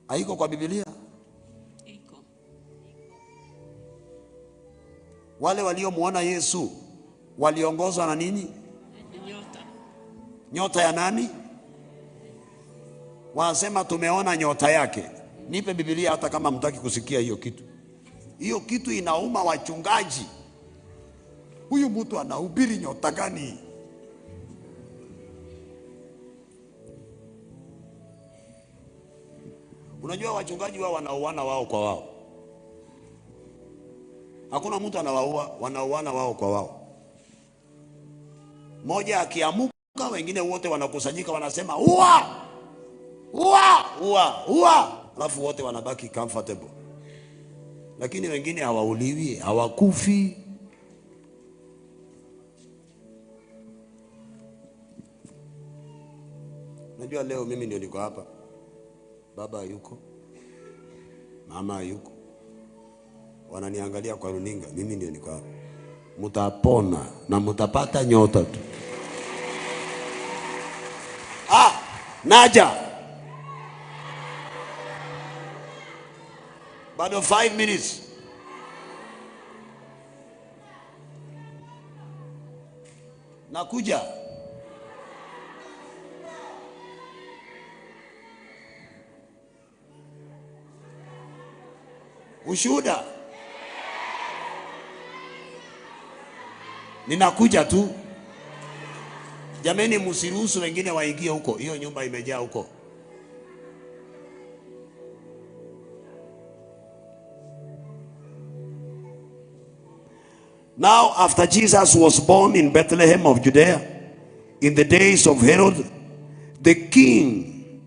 Haiko kwa Biblia? Iko. Wale waliomuona Yesu waliongozwa na nini? Nyota. Nyota ya nani? Wanasema tumeona nyota yake. Nipe Biblia hata kama mtaki kusikia hiyo kitu. Hiyo kitu inauma wachungaji. Huyu mtu anahubiri nyota gani? Unajua wachungaji wao wanauana wao kwa wao. Hakuna mtu anawaua, wanauana wao kwa wao. Moja akiamuka, wengine wote wanakusanyika wanasema ua! Ua! Ua! Ua! Alafu wote wanabaki comfortable. Lakini wengine hawauliwi, hawakufi. Najua leo mimi ndio niko hapa. Baba yuko, mama yuko, wananiangalia kwa runinga, mimi ndio niko hapa. Mutapona na mutapata nyota tu. Ah, naja. Bado 5 minutes. Nakuja. Ushuhuda. Ninakuja tu. Jameni, msiruhusu wengine waingie huko. Hiyo nyumba imejaa huko. Now, after Jesus was born in Bethlehem of Judea, in the days of Herod the king,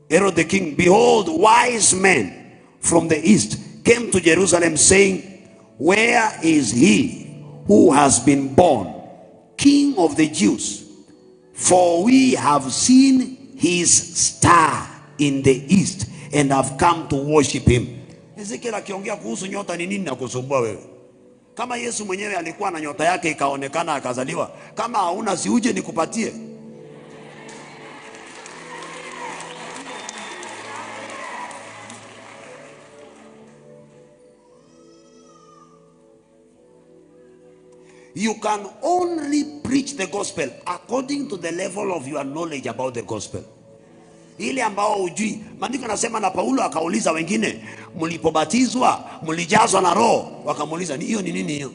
Herod the king, behold, wise men from the east came to Jerusalem saying, where is he who has been born King of the Jews? For we have seen his star in the east and have come to worship him. Ezekiel akiongea kuhusu nyota ni nini na kusumbua wewe? Kama Yesu mwenyewe alikuwa na nyota yake ikaonekana akazaliwa, kama hauna si uje nikupatie. You can only preach the gospel according to the level of your knowledge about the gospel. Ile ambao hujui. Maandiko yanasema na Paulo akauliza wengine, mlipobatizwa mlijazwa na Roho? Wakamuuliza, hiyo ni nini hiyo?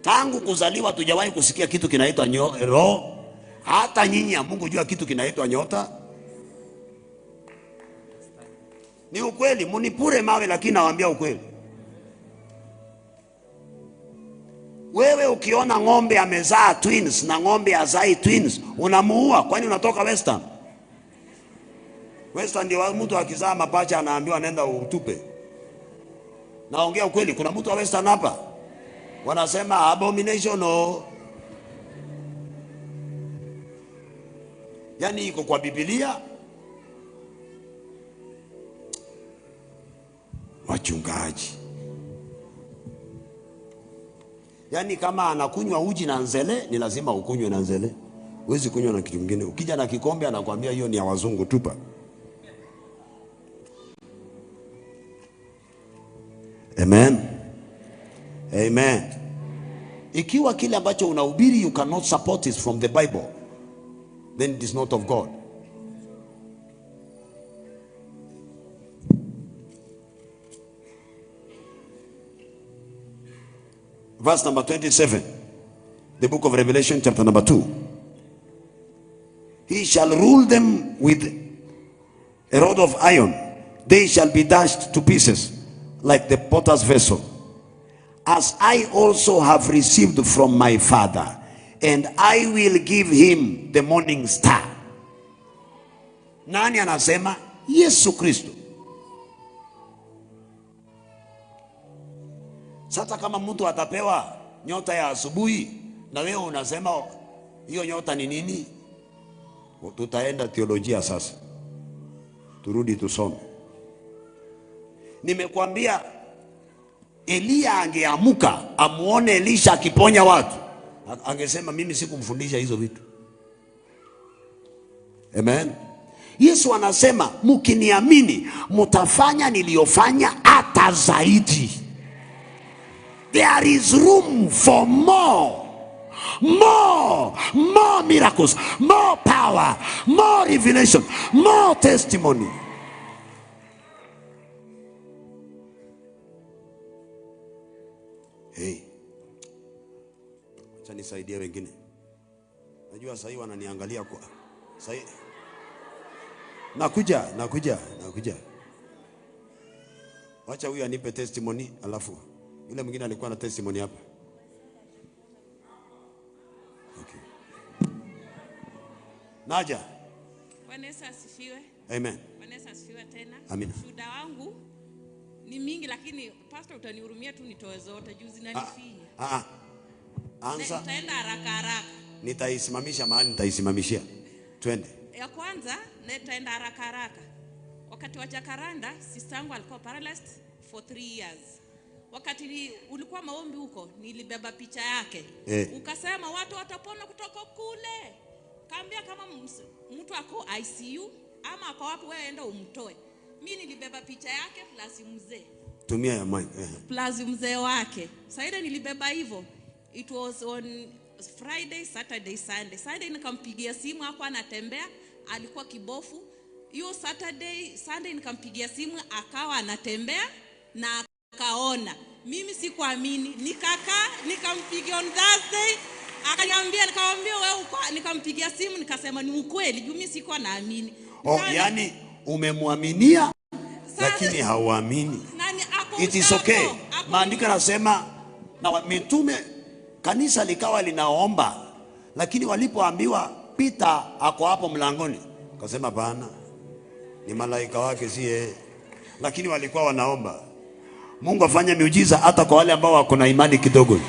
Tangu kuzaliwa tujawahi kusikia kitu kinaitwa roho. Hata nyinyi hamkujua jua kitu kinaitwa nyota. Ni ukweli, munipure mawe lakini nawaambia ukweli. Wewe ukiona ng'ombe amezaa twins na ng'ombe azai twins, unamuua. Kwani unatoka Western? Western ndio mtu akizaa mapacha anaambiwa nenda utupe. Naongea ukweli, kuna mtu wa Western hapa? Wanasema abomination no. Yani iko kwa Biblia. Wachungaji. Yani kama anakunywa uji na nzele, ni lazima ukunywe na nzele. Huwezi kunywa na kitu kingine. Ukija na kikombe anakuambia hiyo ni ya wazungu, tupa. Amen. Amen. Ikiwa kile ambacho unahubiri you cannot support it from the Bible, then it is not of God. Verse number 27, the book of Revelation, chapter number 2. He shall rule them with a rod of iron. They shall be dashed to pieces like the potter's vessel. As I also have received from my Father, and I will give him the morning star. Nani anasema? Yesu Kristo. Sasa kama mtu atapewa nyota ya asubuhi na wewe unasema hiyo nyota ni nini? Tutaenda theolojia sasa. Turudi tusome. Nimekuambia Elia angeamuka amuone Elisha akiponya watu, angesema mimi sikumfundisha hizo vitu. Amen. Yesu anasema mkiniamini mtafanya niliyofanya hata zaidi. There is room for more, more, more miracles, more power, more revelation, more testimony. Hey, acha nisaidie wengine. Najua sasa hivi wananiangalia kwa sasa. Nakuja. Wacha huyu anipe testimony alafu yule mwingine alikuwa na testimony hapa. Okay. Naja. Bwana Yesu asifiwe. Amen. Bwana Yesu asifiwe tena. Amina. Ushuhuda wangu ni mingi lakini pastor utanihurumia tu nitoe zote juu zinanifinya. Anza. Nitaenda haraka haraka. Nitaisimamisha mahali nitaisimamishia. Twende. Ya kwanza nitaenda haraka haraka. Wakati wa Jacaranda sister yangu alikuwa paralyzed for 3 years. Wakati ulikuwa maombi huko nilibeba picha yake. Ukasema watu watapona kutoka kule. Kaambia kama mtu ako ICU ama ako wapi wewe enda umtoe. Mimi nilibeba picha yake plus mzee. Tumia ya mic. Plus mzee wake. Sasa nilibeba hivyo. It was on Friday, Saturday, Sunday. Sunday nikampigia simu hapo anatembea, alikuwa kibofu. Hiyo Saturday, Sunday nikampigia simu akawa anatembea na akaona. Mimi sikuamini. Nikakaa, nikampigia on Thursday, akaniambia, nikamwambia wewe uko, nikampigia simu nikasema ni ukweli, juu mimi sikuwa naamini. Oh, yani umemwaminia lakini hauamini. Nani ako? It is okay. Maandiko yanasema na mitume kanisa likawa linaomba, lakini walipoambiwa Peter ako hapo mlangoni, Akasema bana, ni malaika wake si yeye. Lakini walikuwa wanaomba Mungu afanye miujiza hata kwa wale ambao wako na imani kidogo.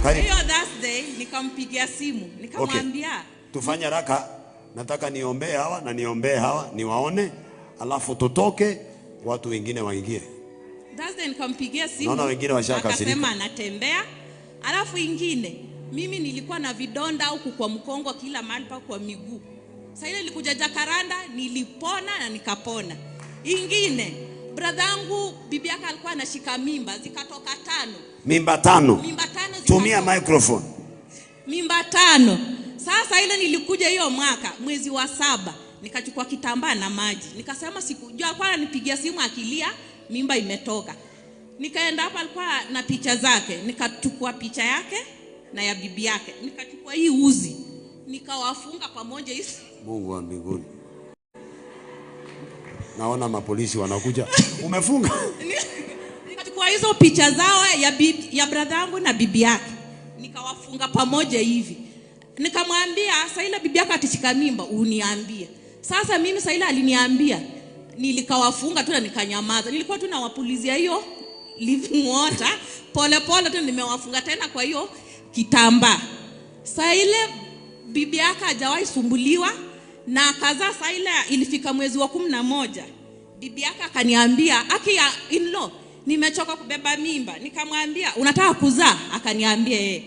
Karibu. Hiyo Thursday nikampigia simu, nikamwambia Tufanye haraka, nataka niombee hawa na niombee hawa, niwaone, alafu tutoke, watu wengine waingie. Thursday nikampigia simu. Naona wengine washakasirika. Akasema anatembea. Alafu ingine, mimi nilikuwa na vidonda huku kwa mkongo kila mahali pa kwa miguu. Sasa ile nilikuja Jacaranda nilipona na nikapona. Ingine, brother yangu bibi yake alikuwa anashika mimba zikatoka 5. Mimba 5. Mimba 5 zikatoka. Tumia microphone. Mimba 5. Sasa ile nilikuja hiyo mwaka mwezi wa 7 nikachukua kitambaa na maji. Nikasema sikujua, alikuwa ananipigia simu akilia mimba imetoka. Nikaenda hapa, alikuwa na picha zake, nikachukua picha yake na ya bibi yake. Nikachukua hii uzi nikawafunga pamoja hizi. Mungu wa mbinguni. Naona mapolisi wanakuja. Umefunga? Nikachukua hizo picha zao ya brother yangu na bibi yake. Nikawafunga pamoja hivi. Nikamwambia sasa ile bibi yako atishika mimba uniambie. Sasa mimi sasa ile aliniambia, nilikawafunga tu na nikanyamaza. Nilikuwa tu nawapulizia hiyo living water pole pole tu, nimewafunga tena kwa hiyo kitambaa. Sasa ile bibi yake hajawahi sumbuliwa na akazaa. Sasa ile ilifika mwezi wa 11 bibi yake akaniambia, aki ya in-law, nimechoka kubeba mimba. Nikamwambia unataka kuzaa? Akaniambia eh.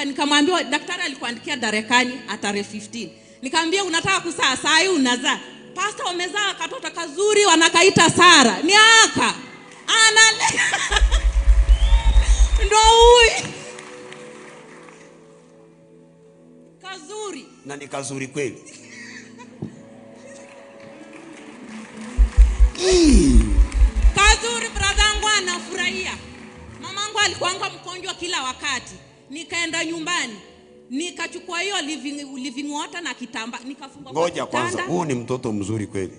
Nikamwambia daktari alikuandikia Darekani tarehe 15. Nikamwambia unataka kuzaa? Saa hii unazaa. Pastor wamezaa katoto kazuri wanakaita Sara. Ni aka. Ana ndo huyu. Kazuri. Na ni kazuri kweli. Kazuri, brother yangu anafurahia. Mamangu alikuwa mgonjwa kila wakati. Nikaenda nyumbani, nikachukua hiyo living water na kitambaa, nikafunga. Ngoja kwanza, huu ni mtoto mzuri kweli.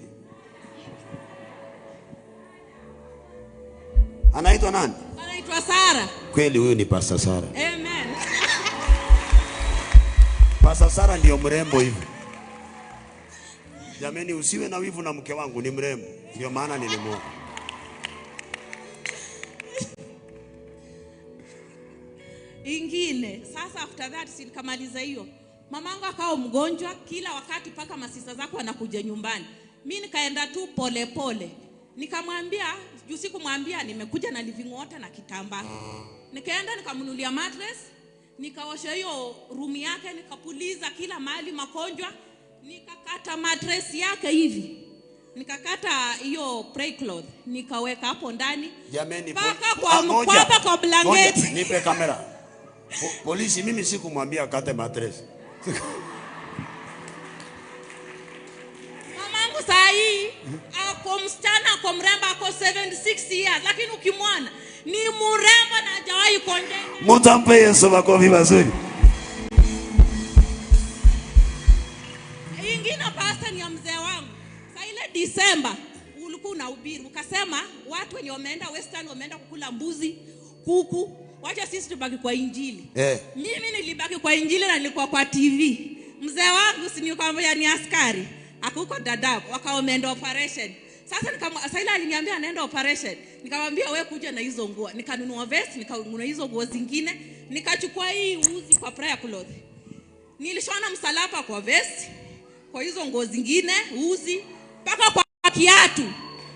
Anaitwa nani? Anaitwa Sara. Kweli huyu ni Pastor Sara. Amen. Pastor Sara ndio mrembo hivi. Jameni, usiwe na wivu na mke wangu, ni mrembo. Ndio maana nilimuoa. Ingine, sasa after that nikamaliza hiyo. Mamangu akawa mgonjwa kila wakati paka masista zako wanakuja nyumbani. Mimi nikaenda tu pole pole. Nikamwambia, juu sikumwambia nimekuja na living water na kitambaa. Nikaenda nikamnunulia mattress, nikaosha hiyo room yake, nikapuliza kila mahali makonjwa, nikakata mattress yake hivi. Nikakata hiyo prayer cloth, nikaweka hapo ndani. Jameni, paka kwa mkwapa kwa blanketi. Nipe kamera. Polisi, mimi sikumwambia akate mattress. Mamangu saa hii ako msichana, ako mrembo, ako 76 years, lakini ukimwona ni mrembo na hajawahi kuongea. Mtampe Yesu makofi mazuri. Ingine pastor ni ya mzee wangu. Saa ile December ulikuwa unahubiri ukasema watu wenye wameenda Western wameenda kukula mbuzi, kuku, wacha sisi tubaki kwa injili. Mimi nilibaki kwa injili na nilikuwa kwa TV. Mzee wangu si nikwambia ni askari, akuko Dadaab, wakawa wameenda operation. Sasa Saila aliniambia anaenda operation. Nikamwambia wewe kuja na hizo nguo. Nikanunua vest, nikanunua hizo nguo zingine, nikachukua hii uzi kwa prayer cloth. Nilishona msalaba kwa vest, kwa hizo nguo zingine, uzi mpaka kwa kiatu.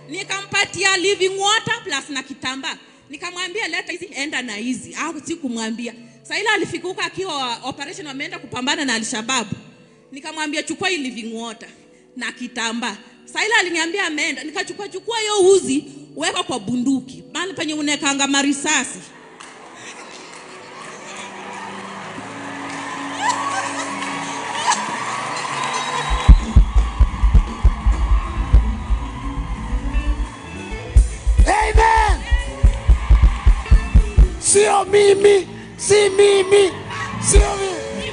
Nikampatia living water plus na kitambaa. Nikamwambia leta hizi, enda na hizi. Au sikumwambia. Saila alifika huko akiwa operation wameenda kupambana na Al-Shabaab. Nikamwambia chukua hii living water na kitambaa. Saila aliniambia ameenda. Nikachukua chukua hiyo uzi, weka kwa bunduki. Bali penye unekanga marisasi. Amen. Sio mimi, si mimi, sio mimi.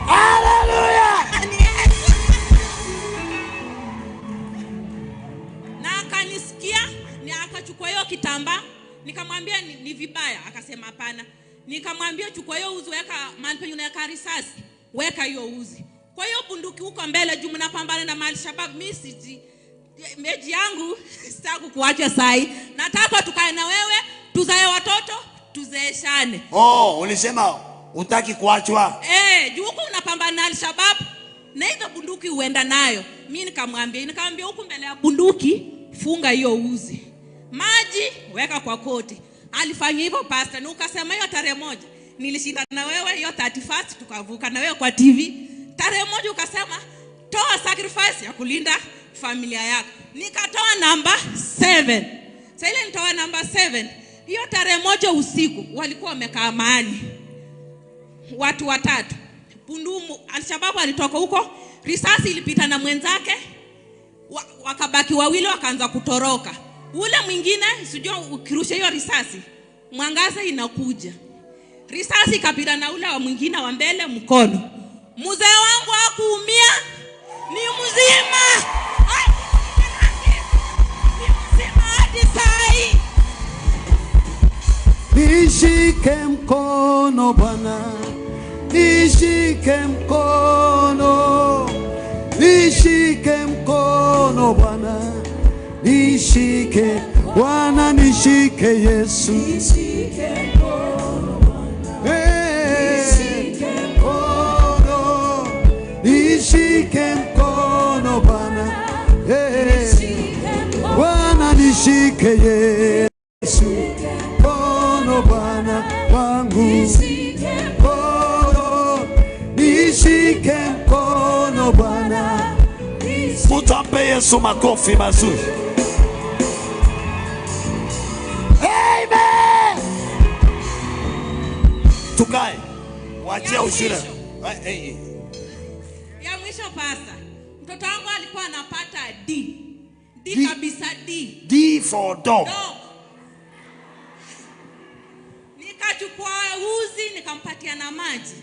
Hallelujah. Na akanisikia, ni akachukua hiyo kitambaa, nikamwambia ni vibaya, akasema hapana. Nikamwambia chukua hiyo uzi, weka mahali penye unaweka risasi, Weka hiyo uzi. Kwa hiyo bunduki huko mbele juu mnapambana na Al-Shabaab, mimi siji meji yangu sitaki kuacha sai. Nataka tukae na wewe, tuzae watoto, tuzeeshane. Oh, ulisema hutaki kuachwa. Juu huko unapambana na Al-Shabaab na hizo bunduki uenda nayo. Mimi nikamwambia huku mbele ya bunduki funga hiyo uzi. Maji weka kwa koti. Alifanya hivyo pastor, na ukasema hiyo tarehe 1 nilishinda na wewe hiyo 31st tukavuka na wewe kwa TV. Tarehe 1 ukasema toa sacrifice ya kulinda familia yako. Nikatoa namba 7. Sasa ile nitoa namba 7, hiyo tarehe 1 usiku walikuwa wamekaa mahali watu watatu. Pundumu Al-Shabaab alitoka huko, risasi ilipita na mwenzake, wakabaki wawili wakaanza kutoroka. Ule mwingine sijui ukirusha hiyo risasi mwangaza inakuja. Risasi ikapita na ule wa mwingine wa mbele mkono. Mzee wangu hakuumia, ni mzima. Ni mzima hadi sai. Nishike mkono Bwana, nishike mkono, nishike mkono Bwana, nishike Bwana, nishike Yesu, nishike mkono Bwana, nishike mkono, nishike mkono Bwana, Bwana nishike Yesu, mkono Bwana wangu, mkono, nishike mkono Bwana. Mutampe Yesu makofi mazuri. Amen. Tukae. Waachie ushuhuda. Ya mwisho pasa. Mtoto wangu alikuwa anapata D. D kabisa, D. D for dog. Nikachukua uzi nikampatia na maji.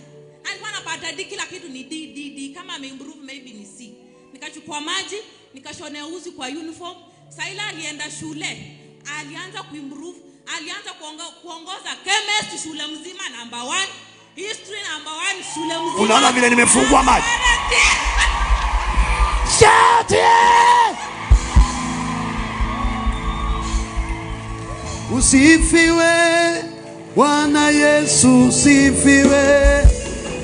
Alikuwa anapata D, kila kitu ni D D D, kama ameimprove maybe ni C. Nikachukua maji, nikashonea uzi kwa uniform. Saila alienda shule, alianza kuimprove, alianza kuongoza chemistry shule mzima number 1, history number 1 shule mzima. Unaona vile nimefungua maji. Shout yes! Usifiwe Bwana Yesu, usifiwe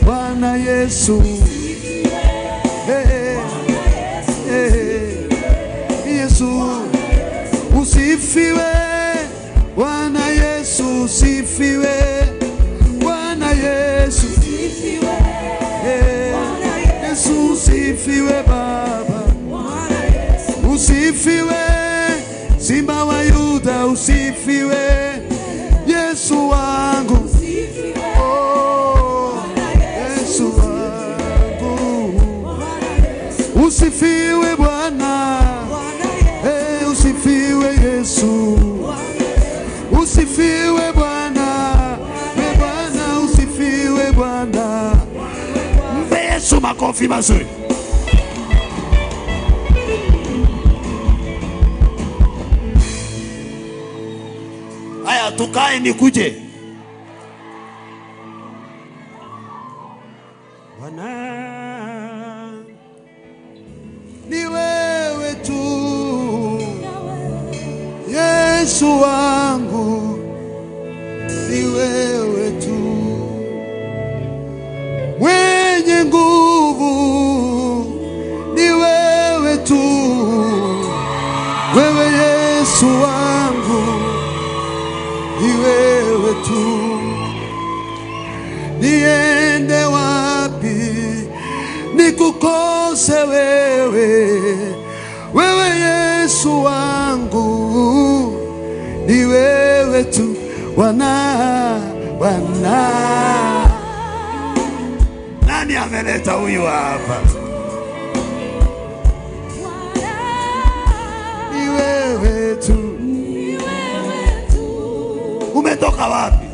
Bwana Yesu. Hey, hey, Yesu usifiwe Bwana Yesu, usifiwe Bwana Yesu, hey, Yesu usifiwe Baba, usifiwe Simba wa Yuda, usifiwe Yesu wangu, oh, Yesu wangu, usifiwe Bwana, hey, usifiwe Yesu, usifiwe Bwana, hey, Bwana usifiwe Bwana. Mpe Yesu makofi mazuri. Haya, tukae nikuje. Bwana ni wewe tu, Yesu wangu, ni wewe tu, mwenye nguvu, ni wewe tu, wewe Yesu wangu, ni wewe tu. Niende wapi nikukose wewe, wewe Yesu wangu, ni wewe tu Bwana, Bwana. Nani ameleta huyu hapa? Ni wewe tu, ni wewe tu. Umetoka wapi?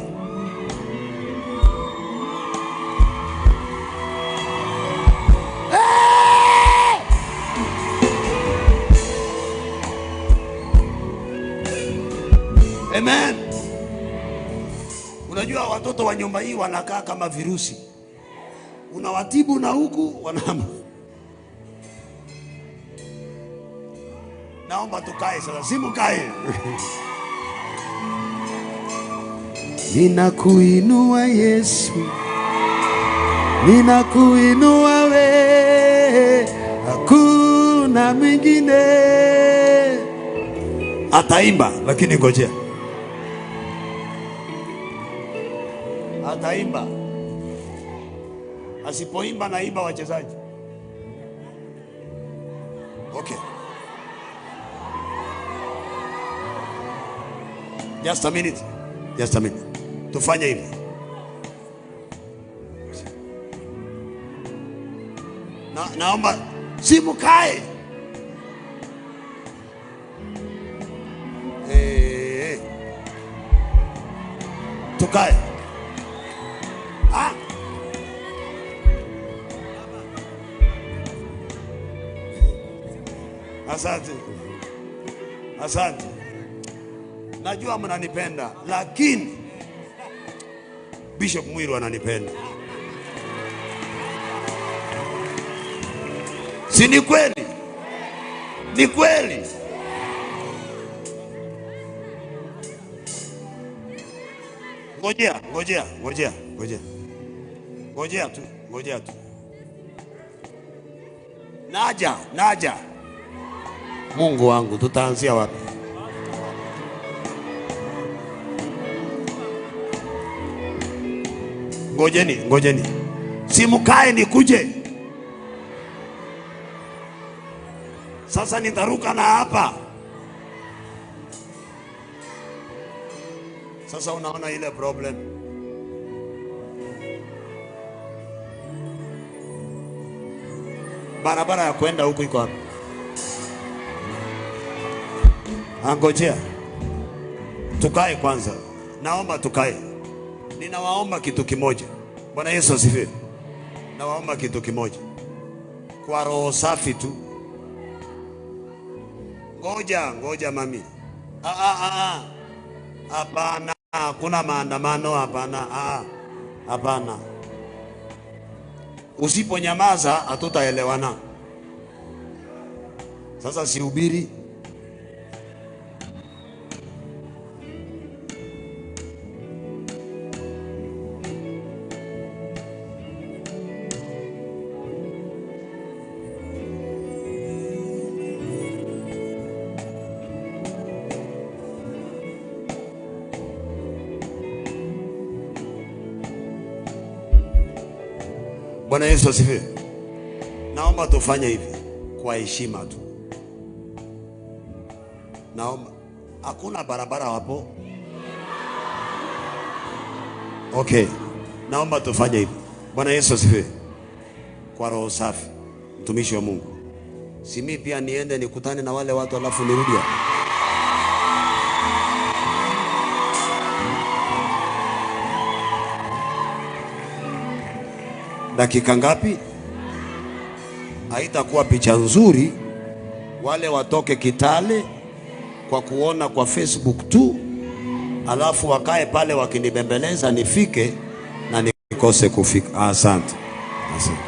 Amen. Unajua watoto wa nyumba hii wanakaa kama virusi. Unawatibu na huku wanama. Naomba tukae sasa, si mkae. Ninakuinua Yesu, ninakuinua we, hakuna mwingine. Ataimba, lakini ngojea. Ataimba. Asipoimba naimba wachezaji. Okay. Just a minute. Just a minute. Tufanye hivi. Naomba si mkae. Tukae. Ah. Asante. Asante. Najua mnanipenda, lakini Bishop Mwiru ananipenda. Si ni kweli? Ni kweli. Ngojea, ngojea, ngojea, ngojea. Ngojea tu, ngojea tu. Naja, naja. Mungu wangu, tutaanzia wapi? Ngojeni, ngojeni. Simukae nikuje. Sasa nitaruka na hapa. Sasa unaona ile problem. Barabara ya kwenda huku iko hapa. Angojea. Tukae kwanza. Naomba tukae. Ninawaomba kitu kimoja. Bwana Yesu asifiwe. Nawaomba kitu kimoja. Kwa roho safi tu. Ngoja, ngoja mami. Hapana, kuna maandamano, hapana. Hapana. Usiponyamaza hatutaelewana. Sasa sihubiri. Bwana Yesu asifiwe. Naomba tufanye hivi kwa heshima tu. Naomba, hakuna barabara hapo. Okay. Naomba tufanye hivi. Bwana Yesu asifiwe. Kwa roho safi, mtumishi wa Mungu. Si mimi pia niende nikutane na wale watu alafu nirudi hapa. Dakika ngapi? Haitakuwa picha nzuri wale watoke Kitale kwa kuona kwa Facebook tu, alafu wakae pale wakinibembeleza nifike na nikose kufika. Asante. Asante.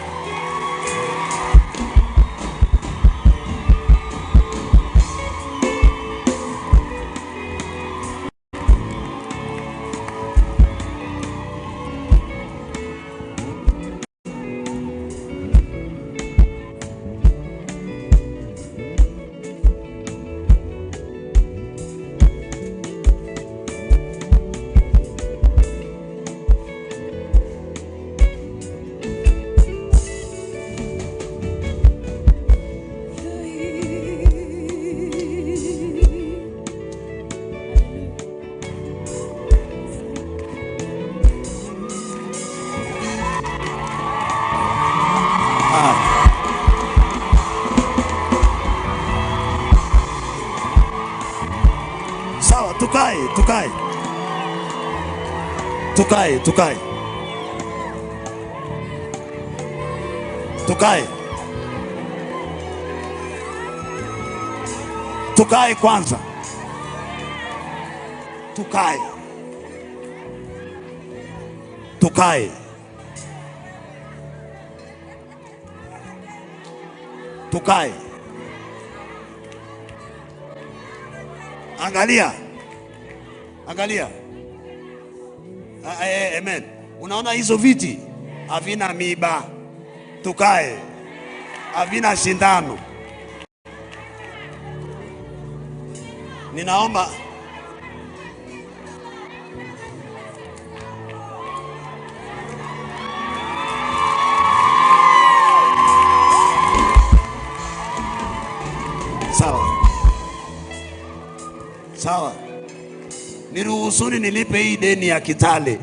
Sawa, tukae, tukae. Tukae, tukae. Tukae. Tukae kwanza. Tukae. Tukae. Tukae. Angalia. Angalia. Amen. Unaona hizo viti? Havina miba. Tukae. Havina shindano. Ninaomba sawa. Sawa. Niruhusuni nilipe hii deni ya Kitale.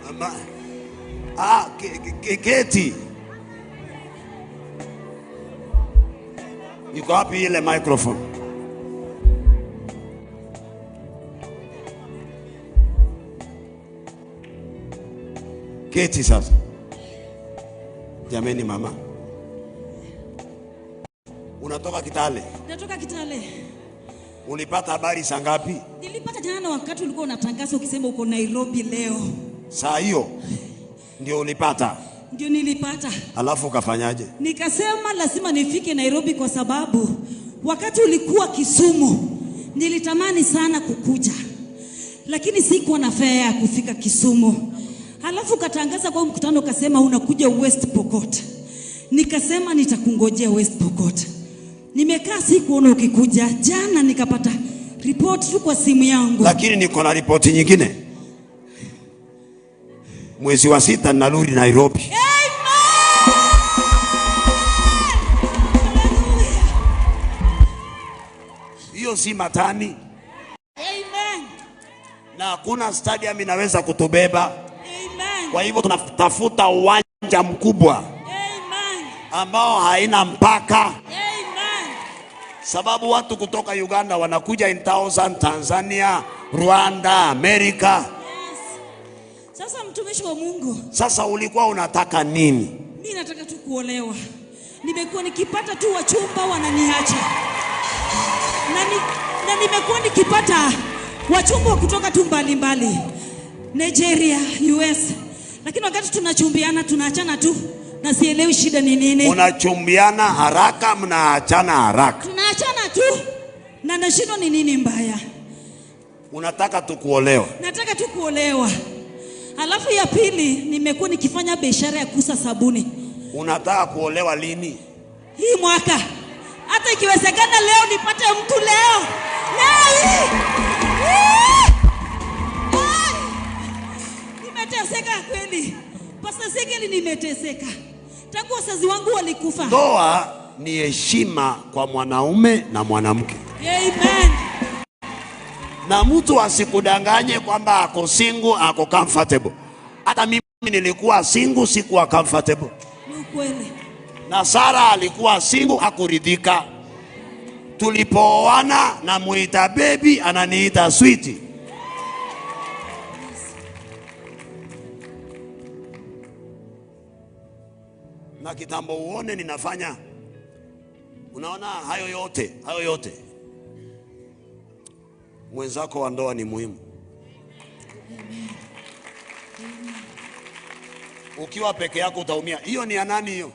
Ama keti. Iko wapi ile microphone? Keti sasa. Jameni mama. Unatoka Kitale? Natoka Kitale. Ulipata habari saa ngapi? Nilipata jana wakati ulikuwa unatangaza ukisema uko Nairobi leo. Saa hiyo ndio ulipata? Ndio nilipata. Alafu ukafanyaje? Nikasema lazima nifike Nairobi kwa sababu wakati ulikuwa Kisumu nilitamani sana kukuja, lakini sikuwa na fare ya kufika Kisumu. Alafu ukatangaza kwa mkutano ukasema unakuja West Pokot. Nikasema nitakungojea West Pokot. Nimekaa sikuona ukikuja. Jana nikapata report tu kwa simu yangu. Lakini niko na ripoti nyingine. Mwezi wa 6 narudi Nairobi. Amen. Hiyo si matani. Amen. Na hakuna stadium inaweza kutubeba. Amen. Kwa hivyo tunatafuta uwanja mkubwa. Amen. Ambao haina mpaka. Amen. Sababu watu kutoka Uganda wanakuja in thousand, Tanzania, Rwanda, Amerika. Sasa mtumishi wa Mungu, sasa ulikuwa unataka nini? Mimi nataka tu kuolewa. Nimekuwa nikipata tu wachumba wananiacha. Na nimekuwa nikipata wachumba kutoka tu mbali mbali, Nigeria, US. Lakini wakati tunachumbiana tunaachana tu, na sielewi shida ni nini. Unachumbiana haraka, mnaachana haraka. Tunaachana tu na nashindwa ni nini mbaya. Unataka tu kuolewa? Nataka tu kuolewa. Alafu ya pili, nimekuwa nikifanya biashara ya kuuza sabuni. Unataka kuolewa lini? Hii mwaka. Hata ikiwezekana leo nipate mtu leo. Leo hii. Nimeteseka kweli. Pastor Ezekiel, nimeteseka. Tangu wazazi wangu walikufa. Ndoa ni heshima kwa mwanaume na mwanamke. Amen. Na mtu asikudanganye kwamba ako single, ako comfortable. Hata mimi nilikuwa single, sikuwa comfortable. Ni ukweli. Na Sara alikuwa single, hakuridhika. Tulipooana namuita baby, ananiita sweetie. Na kitambo uone ninafanya. Unaona hayo yote, hayo yote. Mwenzako wa ndoa ni muhimu. Ukiwa peke yako utaumia. Hiyo ni ya nani hiyo?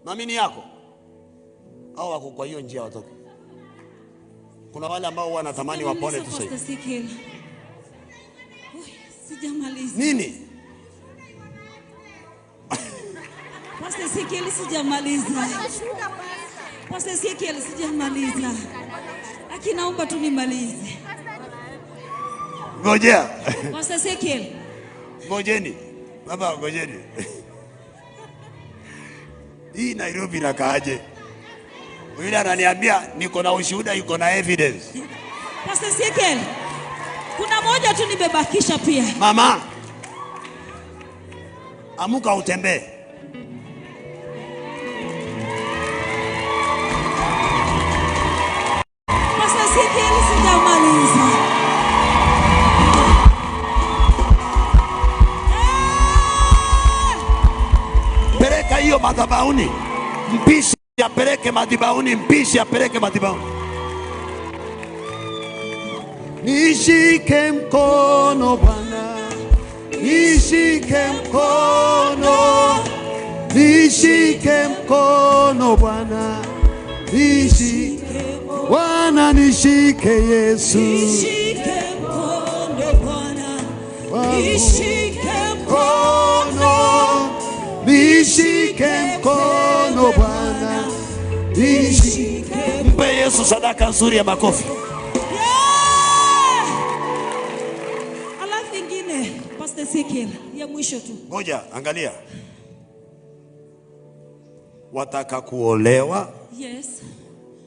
Mami ni yako? Au wako kwa hiyo njia watoke? Kuna wale ambao wanatamani wapone tu sasa. Sijamaliza. Nini? Pastor Ezekiel, sijamaliza. Pastor Ezekiel, sijamaliza. Akinaomba tu nimalize. Ngojea. Pastor Ezekiel. Ngojeni. Baba ngojeni. Hii Nairobi inakaaje? Yule ananiambia niko na ushuhuda, yuko na evidence. Pastor Ezekiel, kuna moja tu nimebakisha pia. Mama, amuka utembee. Pastor Ezekiel, sijamaliza. Peleka hiyo madhabahuni. Mpishi apeleke madhabahuni, mpishi apeleke madhabahuni. Nishike mkono Bwana, Nishike mkono, nishike mkono Bwana, nishike Bwana, nishike Yesu, Nishike mkono Bwana, nishike mkono, nishike mkono Bwana, nishike. Mpe Yesu sadaka nzuri ya makofi. Alafu ingine Pastor Ezekiel ya mwisho tu. Ngoja, angalia. Wataka kuolewa? Yes.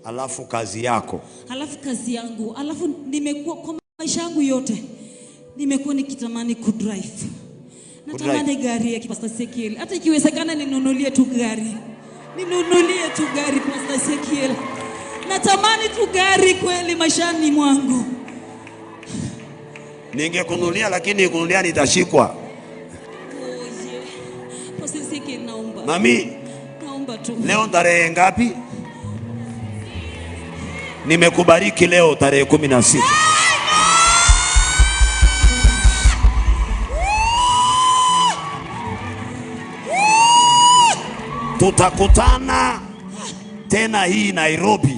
Alafu kazi yako. Alafu kazi yangu, alafu nimekuwa kwa maisha yangu yote nimekuwa nikitamani kudrive. Natamani gari ya Pastor Ezekiel. Hata ikiwezekana ninunulie tu gari. Ninunulie tu gari Pastor Ezekiel. Natamani tu gari kweli maishani mwangu. Ningekununulia lakini nikununulia nitashikwa. Oye. Pastor Ezekiel naomba. Mami, naomba tu. Leo tarehe ngapi? Nimekubariki leo tarehe 16. Tutakutana tena hii Nairobi.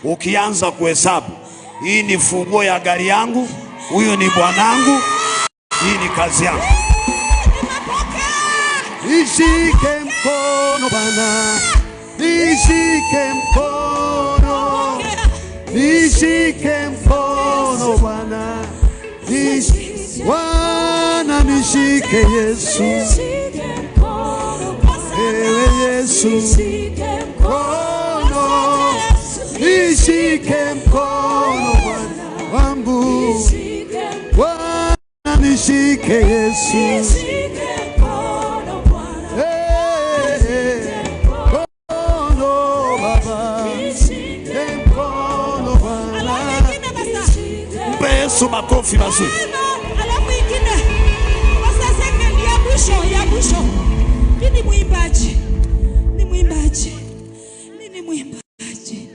Ukianza kuhesabu, hii ni funguo ya gari yangu, huyu ni bwanangu, hii ni kazi yangu. Nishike mkono Bwana, nishike mkono, nishike mkono Bwana, Bwana nishike Yesu, ewe Yesu, mkono, nishike mkono Bwana wangu, Bwana nishike Yesu, mkono Baba, mkono Bwana. Mpe Yesu makofi mazuri. Alafu ingine Pastor Ezekiel ya mwisho, ya mwisho. Mimi ni mwimbaji. Ni mwimbaji. Mimi ni mwimbaji.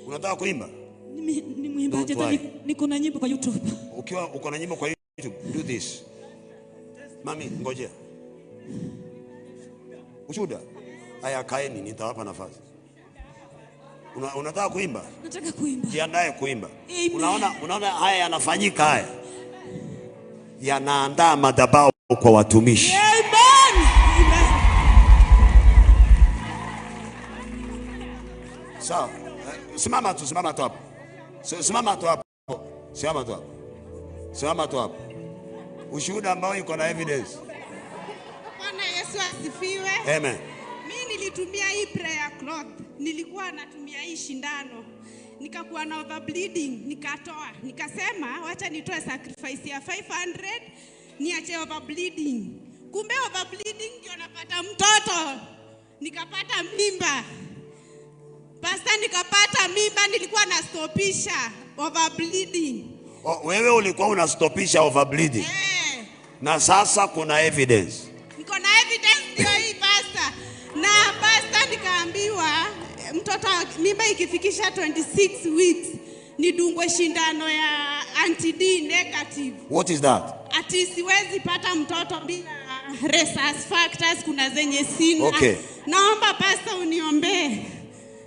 Unataka kuimba? Mimi ni mwimbaji, hata niko na nyimbo kwa YouTube. Ukiwa uko na nyimbo kwa YouTube, do this. Mami, ngojea. Ushuhuda. Haya, kaeni nitawapa nafasi. Unataka kuimba? Nataka kuimba. Jiandae kuimba. Unaona haya yanafanyika haya. Yanaandaa madhabahu kwa watumishi. Amen. Amen. Sawa. Simama tu, simama tu hapo. Simama tu hapo. Simama tu hapo. Simama tu hapo. Ushuhuda ambao iko na evidence. Bwana Yesu asifiwe. Amen. Mimi nilitumia hii prayer cloth. Nilikuwa natumia hii shindano. Nikakuwa na overbleeding, nikatoa. Nikasema wacha nitoe sacrifice ya 500 niache overbleeding. Kumbe overbleeding ndio napata mtoto. Nikapata mimba. Pastor, nikapata mimba, nilikuwa nastopisha overbleeding. Oh, wewe ulikuwa unastopisha overbleeding. Na sasa kuna evidence. Niko na evidence ndio hii pastor. Na pastor nikaambiwa mtoto mimba ikifikisha 26 weeks nidungwe shindano ya anti-D negative. What is that? Ati siwezi pata mtoto bila rhesus factors, kuna zenye sina. Okay. Naomba pastor uniombee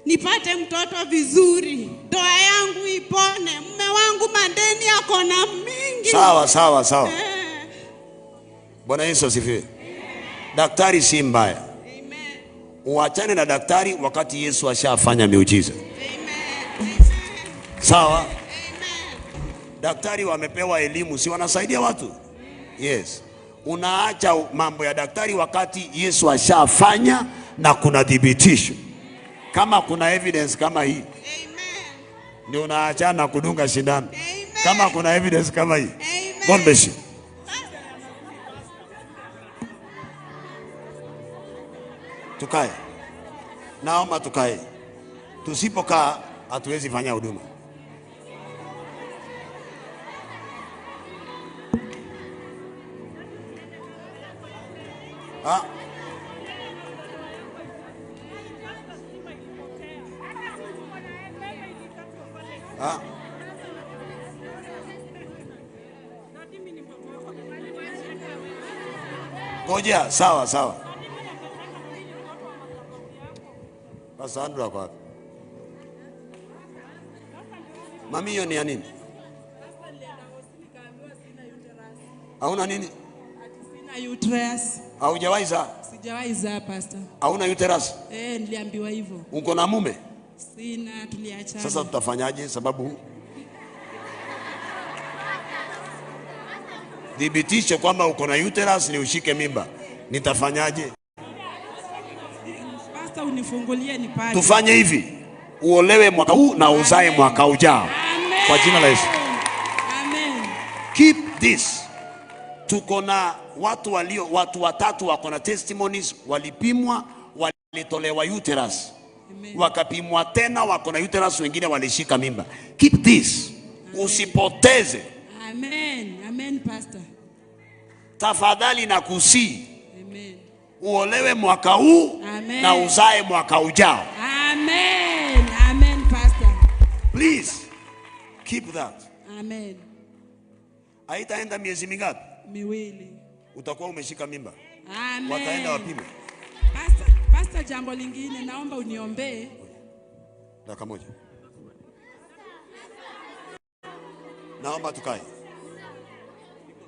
nipate mtoto vizuri, ndoa yangu ipone, mume wangu madeni yako na mingi. Sawa sawa sawa. Bwana Yesu asifiwe. Daktari si mbaya. Uachane na daktari wakati Yesu ashafanya miujiza. Amen. Sawa. Amen. Daktari wamepewa elimu, si wanasaidia watu? Yes. Unaacha mambo ya daktari wakati Yesu ashafanya na kuna thibitisho. Kama kuna evidence kama hii. Ndio unaachana na kudunga shindano. Kama kuna evidence kama hii. God bless you. Tukae. Naomba tukae. Tusipokaa hatuwezi fanya huduma. Ah. Ah. Ngoja, sawa sawa. Pastor Andrew ako wapi? Mami, hiyo ni ya nini? Hauna nini? Sina uterus. Haujawahi zaa? Sijawahi zaa, pastor. Hauna uterus? Eh, niliambiwa hivyo. Uko na mume? Sina, tuliachana. Sasa tutafanyaje? Sababu thibitishe kwamba uko na uterus ni ushike mimba. Nitafanyaje? Pastor, unifungulie nipate. Tufanye hivi, uolewe mwaka huu na uzae mwaka ujao. Kwa jina la Yesu. Amen. Keep this. Tuko na watu walio, watu watatu wako na testimonies, walipimwa, walitolewa uterus. Wakapimwa tena wako na uterus, wengine walishika mimba. Keep this. Usipoteze. Amen. Amen, pastor. Tafadhali na kusii. Amen. Uolewe mwaka huu Amen. na uzae mwaka ujao. Amen. Amen, pastor. Please keep that. Amen. Haitaenda miezi mingapi? Miwili. Utakuwa umeshika mimba. Amen. Wataenda wapime. Pastor, pastor, jambo lingine naomba uniombee. Dakika moja. Naomba tukae.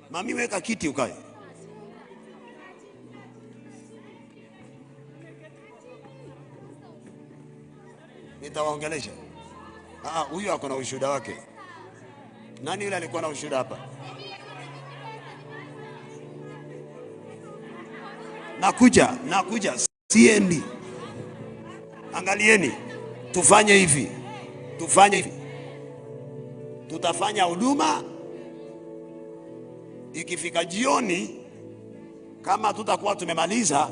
Mami, weka kiti ukae. Nitawaongelesha. Ah, huyu ako na ushuhuda wake. Nani yule alikuwa na ushuhuda hapa? Nakuja, nakuja, siendi. Angalieni, tufanye hivi. Tufanye hivi. Tutafanya huduma. Ikifika jioni, kama tutakuwa tumemaliza,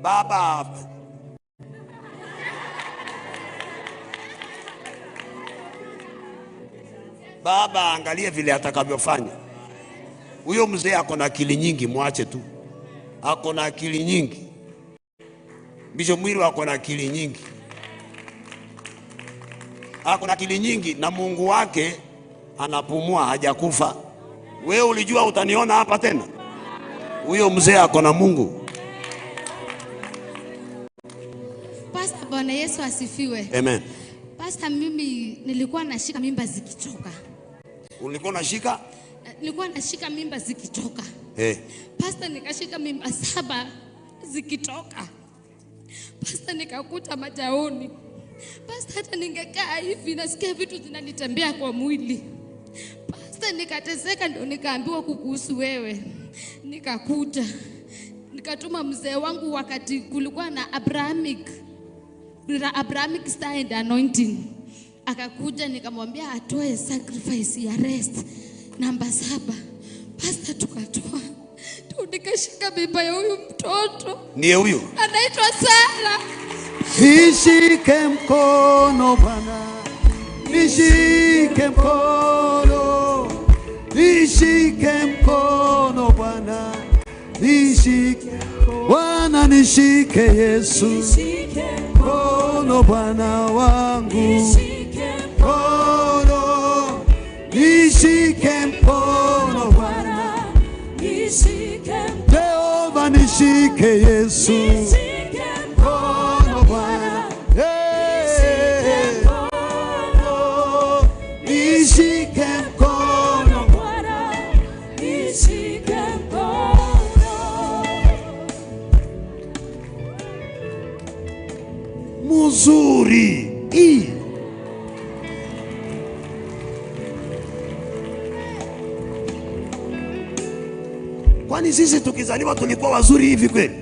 baba baba angalie vile atakavyofanya. Huyo mzee ako na akili nyingi, mwache tu. Ako na akili nyingi. Bishop Mwiru ako na akili nyingi. Ako na akili nyingi na Mungu wake anapumua, hajakufa. Wewe ulijua utaniona hapa tena? Huyo mzee ako na Mungu. Pastor, Bwana Yesu asifiwe. Amen. Pastor, mimi nilikuwa nashika mimba zikitoka. Ulikuwa unashika? Nilikuwa nashika mimba zikitoka. Eh. Pastor, nikashika mimba 7 zikitoka. Pastor, nikakuta majaoni. Pastor, hata ningekaa hivi nasikia vitu zinanitembea kwa mwili. Pastor, nikateseka, ndio nikaambiwa kukuhusu wewe. Nikakuta. Nikatuma mzee wangu wakati kulikuwa na Abrahamic style anointing. Akakuja nikamwambia atoe sacrifice ya rest namba 7. Pastor, tukatoa. Nikashika mimba ya huyu mtoto. Ndiye huyu. Anaitwa Sara. Nishike mkono Bwana, nishike mkono, nishike mkono Bwana, nishike Bwana, nishike Yesu, nishike mkono Bwana wangu, nishike mkono, nishike mkono Bwana, nishike Jehova, nishike Yesu, nishike mkono Bwana, nishike mkono Bwana, nishike mkono. Mzuri. Kwani sisi tukizaliwa tulikuwa wazuri hivi kweli?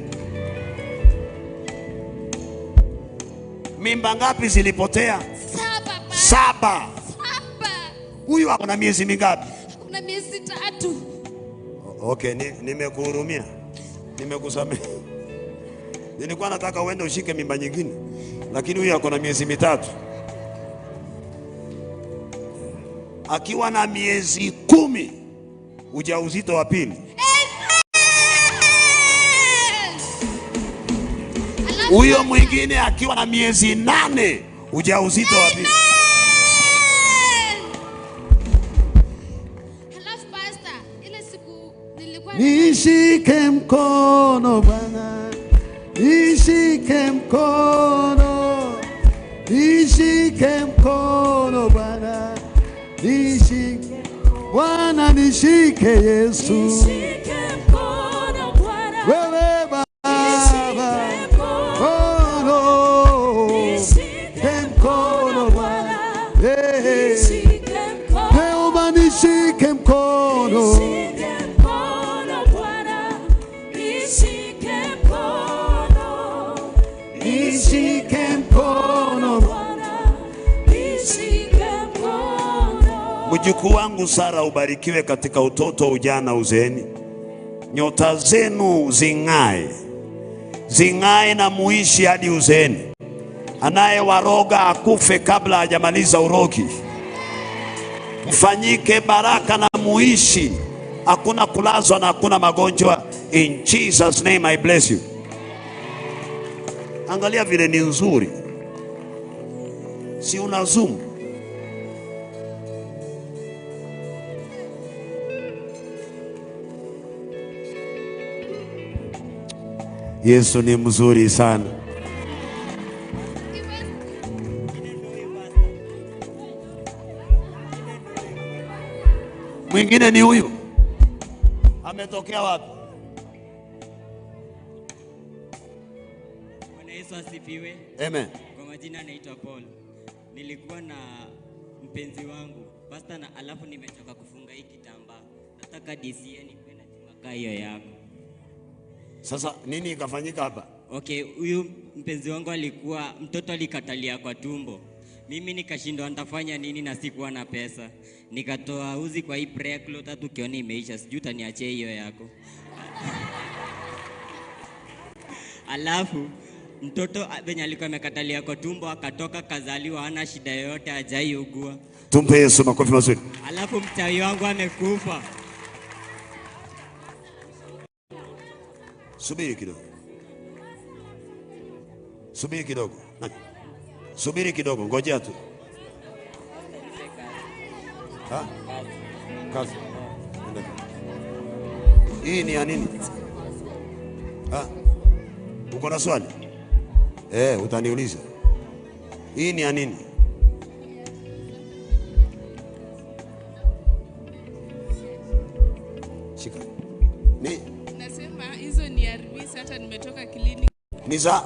Mimba ngapi zilipotea? 7. 7. Huyu ako na miezi mingapi? Kuna miezi 3. Okay, nimekuhurumia. Nimekusamehe. Nilikuwa nataka uende ushike mimba nyingine, lakini huyu ako na miezi 3. Akiwa na miezi 10 ujauzito wa pili. Huyo mwingine akiwa na miezi 8 ujauzito wa pili. Halafu pastor, ile siku nilikuwa Nishike mkono Bwana, nishike mkono, nishike mkono Bwana, nishike Bwana, nishike Yesu, Nishike mkono Bwana. Wewe Baba, mkono, Nishike mkono Bwana, Nishike mkono. Jehova nishike mkono, Nishike mkono Bwana. Nishike mkono. Nishike mkono Bwana. Nishike mkono. Mjukuu wangu Sara, ubarikiwe katika utoto, ujana, uzeeni. Nyota zenu zing'ae, zing'ae na muishi hadi uzeeni. Anayewaroga akufe kabla hajamaliza urogi. Mfanyike baraka na muishi, hakuna kulazwa na hakuna magonjwa. In Jesus name I bless you. Angalia vile ni nzuri, si una zoom? Yesu ni mzuri sana. Mwingine ni huyu, ametokea wapi? Bwana Yesu asifiwe. Amen. Kwa majina naitwa Paul. Nilikuwa na mpenzi wangu pastor, na alafu nimechoka kufunga hii kitambaa. Nataka DCA nikuwe na timakaa hiyo yako. Sasa nini ikafanyika hapa? Okay, huyu mpenzi wangu alikuwa mtoto alikatalia kwa tumbo. Mimi nikashindwa nitafanya nini na sikuwa na pesa. Nikatoa uzi kwa hii prayer cloth, hata ukiona imeisha, sijui utaniachia hiyo yako. Alafu mtoto venye alikuwa amekatalia kwa tumbo akatoka kazaliwa, hana shida yoyote, hajai ugua. Tumpe Yesu makofi mazuri. Alafu mchawi wangu amekufa. Subiri kidogo, subiri kidogo, subiri kidogo, ngojea tu. Ha? Kazi. Enda kazi. Hii ni ya nini? Ha? Uko na swali? Utaniuliza. Hii ni ya nini? Shika. Ni Nasema hizo ni ARVs, hata nimetoka kliniki. ni za